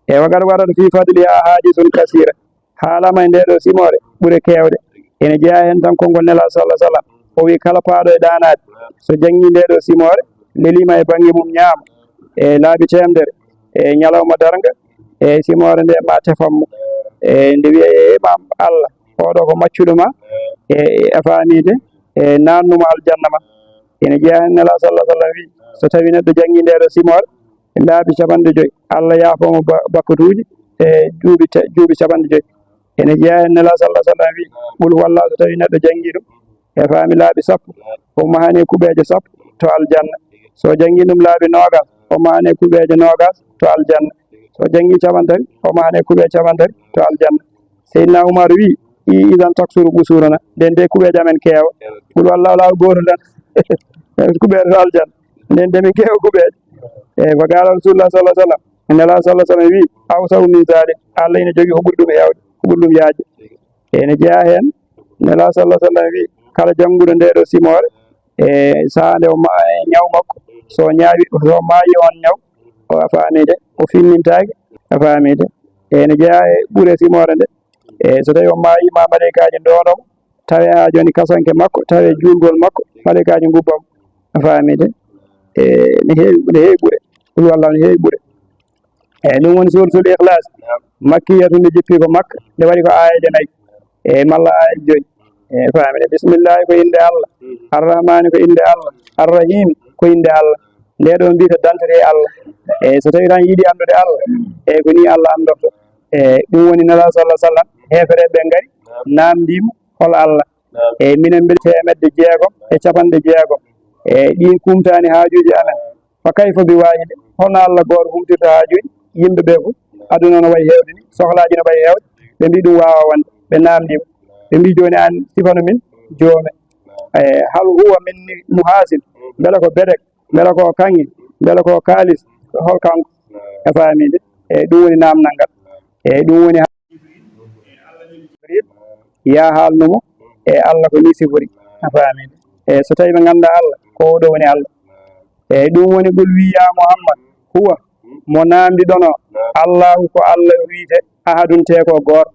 E wa qad waradat fi fadliha ahadisun kasira. Haalaama e ndee ɗoo simoore ɓure keewɗe. Ene jeyaa heen tan konngol Nelaaɗo sallallahu alaihi wasallam. O wi, kala paaɗo e ɗaanaade, so janngii ndee ɗoo simoore, leliima e bannge mum ñaamo, e laabi teemedere, e ñalawma darnga, e simoore nde ma tefan mo. E nde wiya, e Imaam Allah, oɗo ko maccuɗo ma, e, e a faamii de, e naatnu mo aljanna ma. Ene jeyaa heen Nelaaɗo sallallahu alaihi wasallam wi, so tawii neɗɗo janngii ndee ɗoo simoore, laabi capanɗe joy, Allah yaafoo mo ba-, bakkatuuji, e duuɓi te-, duuɓi capanɗe joy. Ene jeyaa heen Nelaaɗo sallallahu alaihi wasallam wi, Qul huwallahu, so tawii neɗɗo janngii ɗum, e faami laabi sappo, o mahane kuɓeeje sappo to aljanna. So janngii ɗum laabi noogas, o mahane kuɓeeje noogas to aljanna. So janngii capantati, o mahane kuɓeeje capantati to aljanna. Seydina Umar wi, i idan taksuru qusuruna, nden de kuɓeeje amen keewa. Qul huwallahu laabi gooto tan, kuɓeeje to aljanna. Nden de min keewa kuɓeeje. E fa qala Rasulullah sallallahu alaihi wasallam, Nelaaɗo sallallahu alaihi wasallam wi, awsa'u min zalik, Allah ina jogii ko ɓuri ɗum heewde, ko ɓuri ɗum yaajde. Ene jeyaa heen, Nelaaɗo sallallahu alaihi wasallam wi, kala jannguɗo ndee ɗoo simoore, e sahaa nde o ma-, e ñaw makko, so o ñaawi, so o maayi on ñaw, o a faamii de, o finnintaake, a faamii de. Ene jeyaa e ɓure simoore nde. E so tawii o maayi ma malaykaaji ndoondoo mo, tawee haa jooni kasanke makko, tawee juulgol makko, malaykaaji ngubban mo, a faamii de. E ne heewi, ne heewi ɓure. Qul huwallahu ne heewi ɓure. Eyi, ɗum woni suuratul Ikhlaas. Makkiyatun, nde jippi ko Makka, nde waɗi ko aayeeje nayi. Eyi, malla aayeeje joyi. Eyi, faamide. Bismillaahi ko innde Allah. Arrahmaani ko innde Allah. Arrahiimi ko innde Allah. Nde ɗo mbiyata dentité Allah. Eyi, so tawii tan yiɗi anndude Allah, eyi, ko nii Allah anndorto. Eyi, ɗum woni Nelaaɗo sallallaahu alayhi wa sallam, heefereeɓe ɓe ngari, naamndii mo, hol Allah? Eyi, minen mbiɗa teemedde jeegom e capanɗe jeegom. Eyi, ɗiin kumtaani haajuuji amen. Fa kayfa bi waahidin? Holno Allah gooto humtirta haajuuji yimɓe ɓe fof? Aduna no wayi heewde ni, sohlaaji no wayi heewde. Ɓe mbii ɗum waawaa wonde. Ɓe naamndii mo. Ɓe mbii, "Jooni aan sifano min joomen." E, hal huwa min nuhaasin? Mbela ko bedek? Mbela ko kaŋŋe? Mbela ko kaalis? Hol kanko? A faamii de? E, ɗum woni naamnal ngal. E, ɗum woni Jibril, yaa haalnu mo, e Allah ko nii sifori. A faamii? E, so tawii ɓe nganndaa Allah, ko oo ɗoo woni Allah. E, ɗum woni, "Qul" wi, "yaa Muhammad, huwa" mo naamndiɗon o, "Allahu" ko Allah wiyetee, "ahadun" tee ko gooto.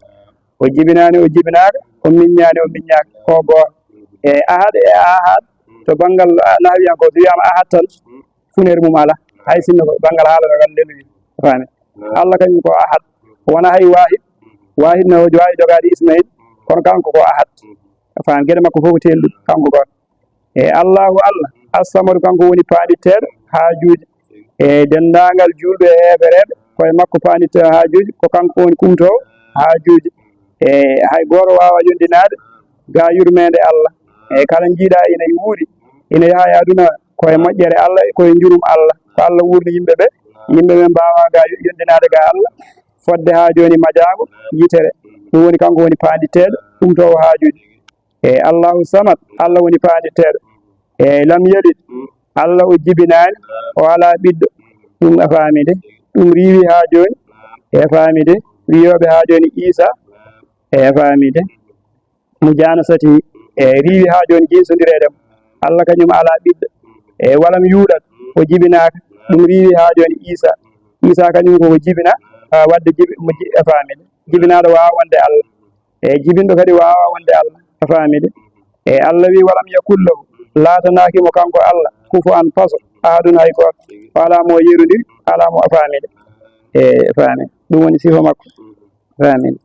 O jibinaani, o jibinaaka, o miññaani, o miññaaka, ko gooto. E, ahad e ahad, to banngal, ah, nahwiyankooɓe, so wiyaama ahad tan, funeere mum alaa. Hay sinno ko banngal haala ngal nde wiyi. A faamii? Allah kañum ko ahad. Wonaa hay waahid. Waahid no waawi jogaade isnayni, kono kanko ko ahad. A faamii? Geɗe makko fof ko teelɗuɗe, kanko gooto. E Allahu Allah, As-Samadu, kanko woni paanditteeɗo haajuuji. E denndaangal juulɓe e heefereeɓe, ko e makko paanditteeɗo haajuuji, ko kanko woni kumtoowo haajuuji. E hay gooto waawaa yondinaade ga yurmeende Allah. E kala njiiɗaa ina wuuri, ina yaha e aduna, ko e moƴƴere Allah, ko e njurum Allah. Ko Allah wuurni yimɓe ɓe, yimɓe ɓe mbaawaa ga yondinaade ga Allah, fodde haa jooni majaango yitere. Ɗum woni kanko woni paanditteeɗo, kumtoowo haajuuji. E Allahu Samad, Allah woni paanditteeɗo. E lam yalid, Allah o jibinaani, o alaa ɓiɗɗo. Ɗum a faamii de? Ɗum riiwi haa jooni. E a faamii de? Wiyooɓe haa jooni Iisa. E a faamii de? Mujaanasati, e riiwi haa jooni jinsondireede mo. Allah kañum alaa ɓiɗɗo. E walam yuulad, o jibinaaka. Ɗum riiwi haa jooni Iisa. Iisa kañum ko o jibina, a, waɗde jibi-, mo ji-, a faamii de? Jibinaaɗo waawaa wonde Allah. E jibinɗo kadi waawaa wonde Allah. A faamii de? E Allah wi, "Walam yakun lahu", laatanaaki mo kanko Allah, "kufuwan", faso, "ahadun", hay gooto. O alaa mo o yerondiri, alaa mo, a faamii de? E faamii. Ɗum woni sifa makko. A faamii de?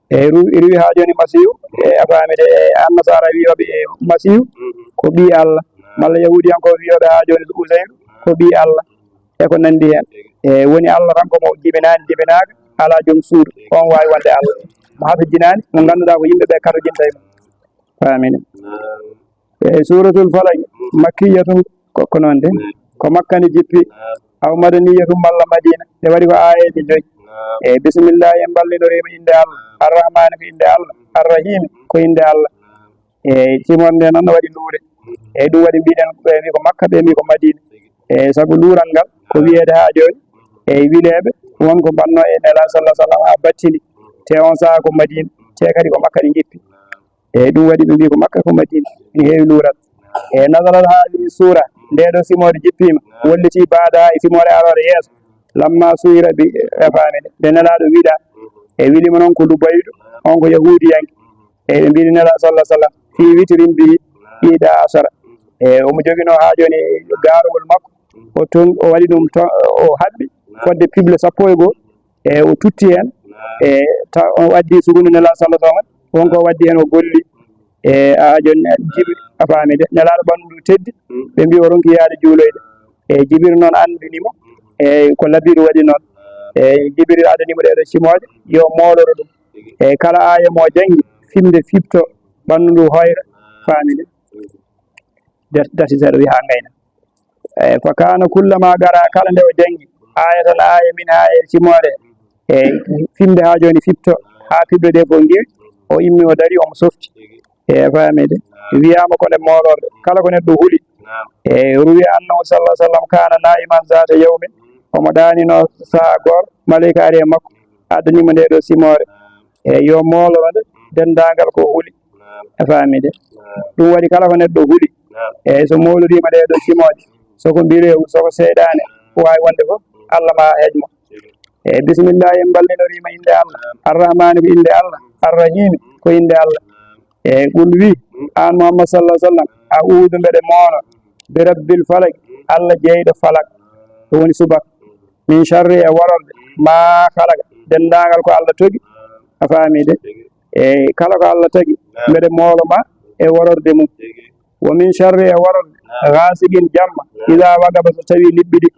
E ru-, riiwi haa jooni Masiihu, e a faamii de, e Annasaara wiyooɓe e Masiihu, ko ɓii Allah. Malla Yahuudiyankooɓe wiyooɓe haa jooni Uzayru, ko ɓii Allah. E ko nanndi heen. E woni Allah tan ko mo jibinaani, jibinaaka, alaa joom suudu. On waawi wonde Allah. Mo hatojinaani, mo ngannduɗaa ko yimɓe ɓe katojinta e mum. Faamini. E Suuratul Falaq, makkiyatun, ko, ko noon de. Ko Makka nde jippi. Aw madaniyatun, malla Madiina. Nde waɗi ko aayeeje joyi. E bismillaahi, en mballinorii mo innde Allah. Arrahmaani ko innde Allah. Arrahiimi ko innde Allah. E simoore nde noon no waɗi luure. E ɗum waɗi mbiɗen, ɓe mbi ko Makka, ɓe mbi ko Madiina. E sabu luural ngal, ko wiyeede haa jooni, e wileeɓe won ko mbanno e Nelaaɗo sallallaahu alayhi wa sallam haa battini. Te on sahaa ko Madiina, te kadi ko Makka ɗi njippi. E ɗum waɗi ɓe mbi ko Makka ko Madiina, ɗi heewi luural. E nazalat haadihi suura, ndee ɗoo simoore jippiima, walliti baada e simoore aroore yeeso. Lamma suira bi, a faami de, nde Nelaaɗo wiɗaa, e wili mo noon ko Lubaydu, on ko Yahuudiyanke. E ɓe mbiɗi Nelaaɗo sallallaahu alayhi wa sallam, fii witrin bi ihda ashara. E omo joginoo haa jooni gaarowol makko, o ton, o waɗi ɗum to, o haɓɓi fodde piɓle sappo e goo, e o tutti heen, e ta, o addi sukundu Nelaaɗo sallallaahu alayhi wa sallam, won ko o waddi heen o golli, e a jooni Jibril, a faami de, Nelaaɗo ɓanndu ndu teddi, ɓe mbi o ronki yaade juuloyde. E Jibril noon anndini mo, e ko Labiidu waɗi noon. E Jibril addani mo ɗee ɗoo simooje, yo mooloro ɗum. E kala aaya mo janngi, fimde fipto, ɓanndu ndu hoyra, faami de. Dat-, dati seeɗa wi haa ngayna. E fa kaana kullama qara, kala nde o janngi, aayatan aaya min haa e simoore, e fimde haa jooni fipto, haa piɓle ɗee fof ngiwi, o immi o dari, omo softi. E faami de. Wiyaama ko nde moolorde, kala ko neɗɗo huli. E ruwi annahu sallallaahu alayhi wa sallam kaana naa'iman zaata yawmin, omo ɗaanino sahaa gooto, maleyka ari e makko, addani mo ndee ɗoo simoore. E yo mooloro nde denndaangal ko huli. A faami de. Ɗum waɗi kala ko neɗɗo huli, e so mooloriima ɗee ɗoo simooje, so ko mbireewu, so ko seyɗaane, ko waawi wonde fof, Allah ma hej mo. E bismillaahi, en mballinorii ma innde Allah. Arrahmaani ko innde Allah. Arrahiimi ko innde Allah. E qul wi, aan Muhammad sallallaahu alayhi wa sallam, a'uudu, mbeɗe moono, bi rabbil falaq, Allah jeyɗo falaq, ɗum woni subaka. Min sharri, e wororde, ma khalaqa, denndaangal ko Allah togi. A faami de? E kala ko Allah tagi, mbeɗe moolo ma e wororde mum. Wa min sharri, e wororde, ghasiqin, jamma, idha waqaba, so tawi liɓɓiɗi.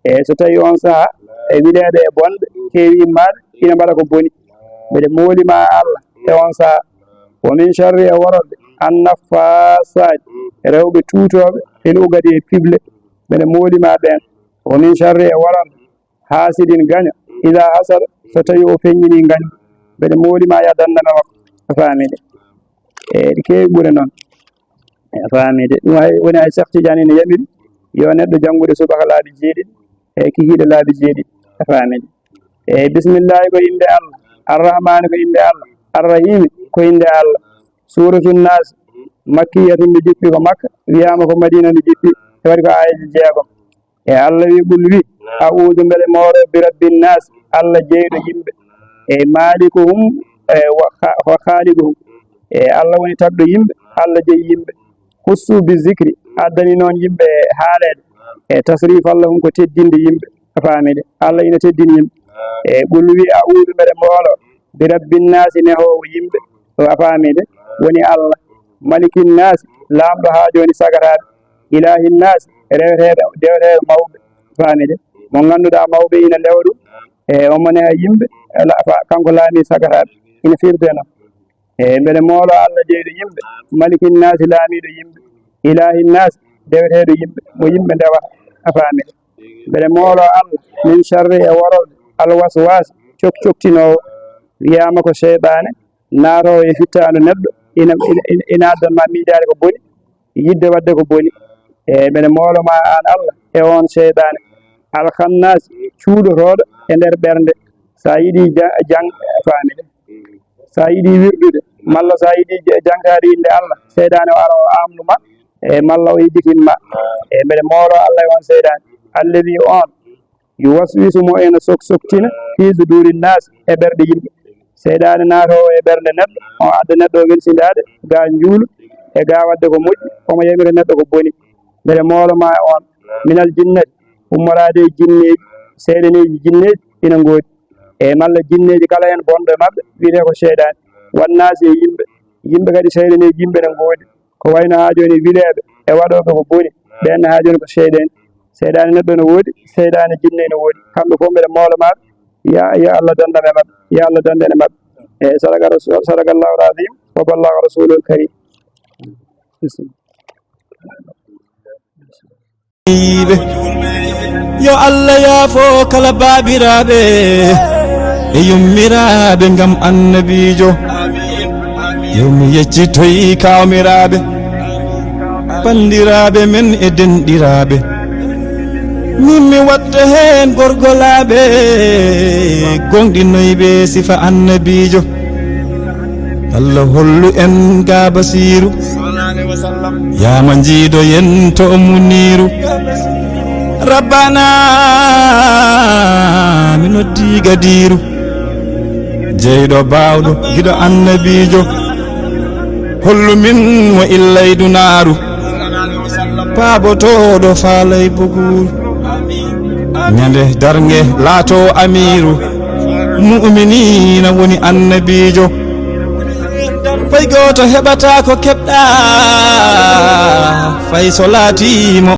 E so tawi on saha, e wileede e bonɓe keewi immaade, ina mbaɗa ko boni. Mbeɗe mooli ma Allah e on saha. Wa min sharri, e wororde, an naffasati, rewɓe tuutooɓe, fil uqadi, e piɓle. Mbeɗe mooli ma ɓeen. Wa min sharri, e wororde, hasidin, gaño, idha hasada, so tawi o feññini gaño. Mbeɗe mooli ma, ya dannda ma makko. A faami de? E ɗi keewi ɓure noon. A faami de? Ɗum hay, woni hay Cheikh Tidiane ina yamiri yo neɗɗo janngude subaka laabi jeeɗiɗi, e kikiiɗe laabi jeeɗiɗi. A faami de? E bismillahi ko innde Allah, arrahmani ko innde Allah, arrahimi ko innde Allah. Suuratu Naas, makkiyatun, nde jippi ko Makka, wiyaama ko Madiina nde jippi, e waɗi ko aayeeje jeegom. E Allah wi, qul wi, a'udhu, mbeɗe moolo, bi rabbin nas, Allah jeyɗo yimɓe. E malikuhum, e wa kha-, wa khaliquhum. E Allah woni tagɗo yimɓe, Allah jeyi yimɓe. Khussu bi zikri, addani noon yimɓe haaleede. E tasrifan lahum, ko teddinde yimɓe. A faami de? Allah ina teddini yimɓe. E qul wi, a'udhu, mbeɗe moolo, bi rabbin nas, nehoowo yimɓe. A faami de? Woni Allah. Malikin nas, laamɗo haa jooni sagataaɓe. Ilahin nas, reweteeɗo, deweteeɗo mawɓe. Faami de? Mo ngannduɗaa mawɓe ina ndewa ɗum, e omo neha yimɓe, e la-, fa-, kanko laami sagataaɓe. Ina firde noon. E mbeɗe moolo Allah jeyɗo yimɓe, malikin naasi, laamiiɗo yimɓe, ilahin naasi, deweteeɗo yimɓe, mo yimɓe ndewata. A faami de? Mbeɗe moolo Allah min sharri, e wororde, alwaswas, cok-, coktinoowo. Wiyaama ko seyɗaane, naatoowo e fittaandu neɗɗo, ina, ina, ina, ina addan ma miijaade ko boni, yiɗde waɗde ko boni. E mbeɗe moolo ma aan Allah e oon seyɗaane. Alkhannas, cuuɗotooɗo e nder ɓernde. So a yiɗi ja-, jang-, faami de. So a yiɗi wirdude, malla so a yiɗi ja-, jangtaade innde Allah, seyɗaane o ara o aamnu ma, e malla o yejjitin ma. E mbeɗe moolo Allah e oon seyɗaane. Alladi, oon, yuwaswisu, mo ena sok-, soktina, fi suduri nas, e ɓerɗe yimɓe. Seyɗaane naatoowo e ɓernde neɗɗo, o adda neɗɗo o welsindaade, ga njuulu, e ga waɗde ko moƴƴi, omo yamira neɗɗo ko boni. Mbeɗe moolo ma e oon, minal jinnati, ummoraade e jinneeji, seyɗaneeji jinneeji ina ngoodi. E malla jinneeji kala heen bonɗo e maɓɓe, wiyetee ko seyɗaane. Wannaasi e yimɓe, yimɓe kadi seyɗaneeji yimɓe ina ngoodi. Ko wayno haa jooni wileeɓe e waɗooɓe ko boni, ɓeen ne haa jooni ko seyɗaani. Seyɗaani neɗɗo ene woodi, seyɗaani jinne ene woodi. Kamɓe fof mbeɗe moolo maɓɓe, ya, ya Allah danndan e maɓɓe, ya Allah danndan e maɓɓe. E sadaqa rasul, sadaqa Allahu al-azim, wa ballaga rasulul karim. Yo Allah yaafo kala baabiraaɓe e yummiraaɓe ngam annabiijo. Yo mi yeccitoy kaamiraaɓe, banndiraaɓe men e denɗiraaɓe. Min mi watta heen gorgolaaɓe, goongɗinoyɓe sifa annabiijo. Allah hollu en ga Basiiru, yaama njiido yen to Muniiru. Rabbana, mi noddi Gadiiru, jeyɗo baawɗo giɗo annabiijo. Hollu min mo illay dunaaru, paabotooɗo faalay buguuru. Ñande darnge laato amiiru, mu'miniina woni annabiijo. Fay gooto heɓata ko keɓɗa, fay so laatiima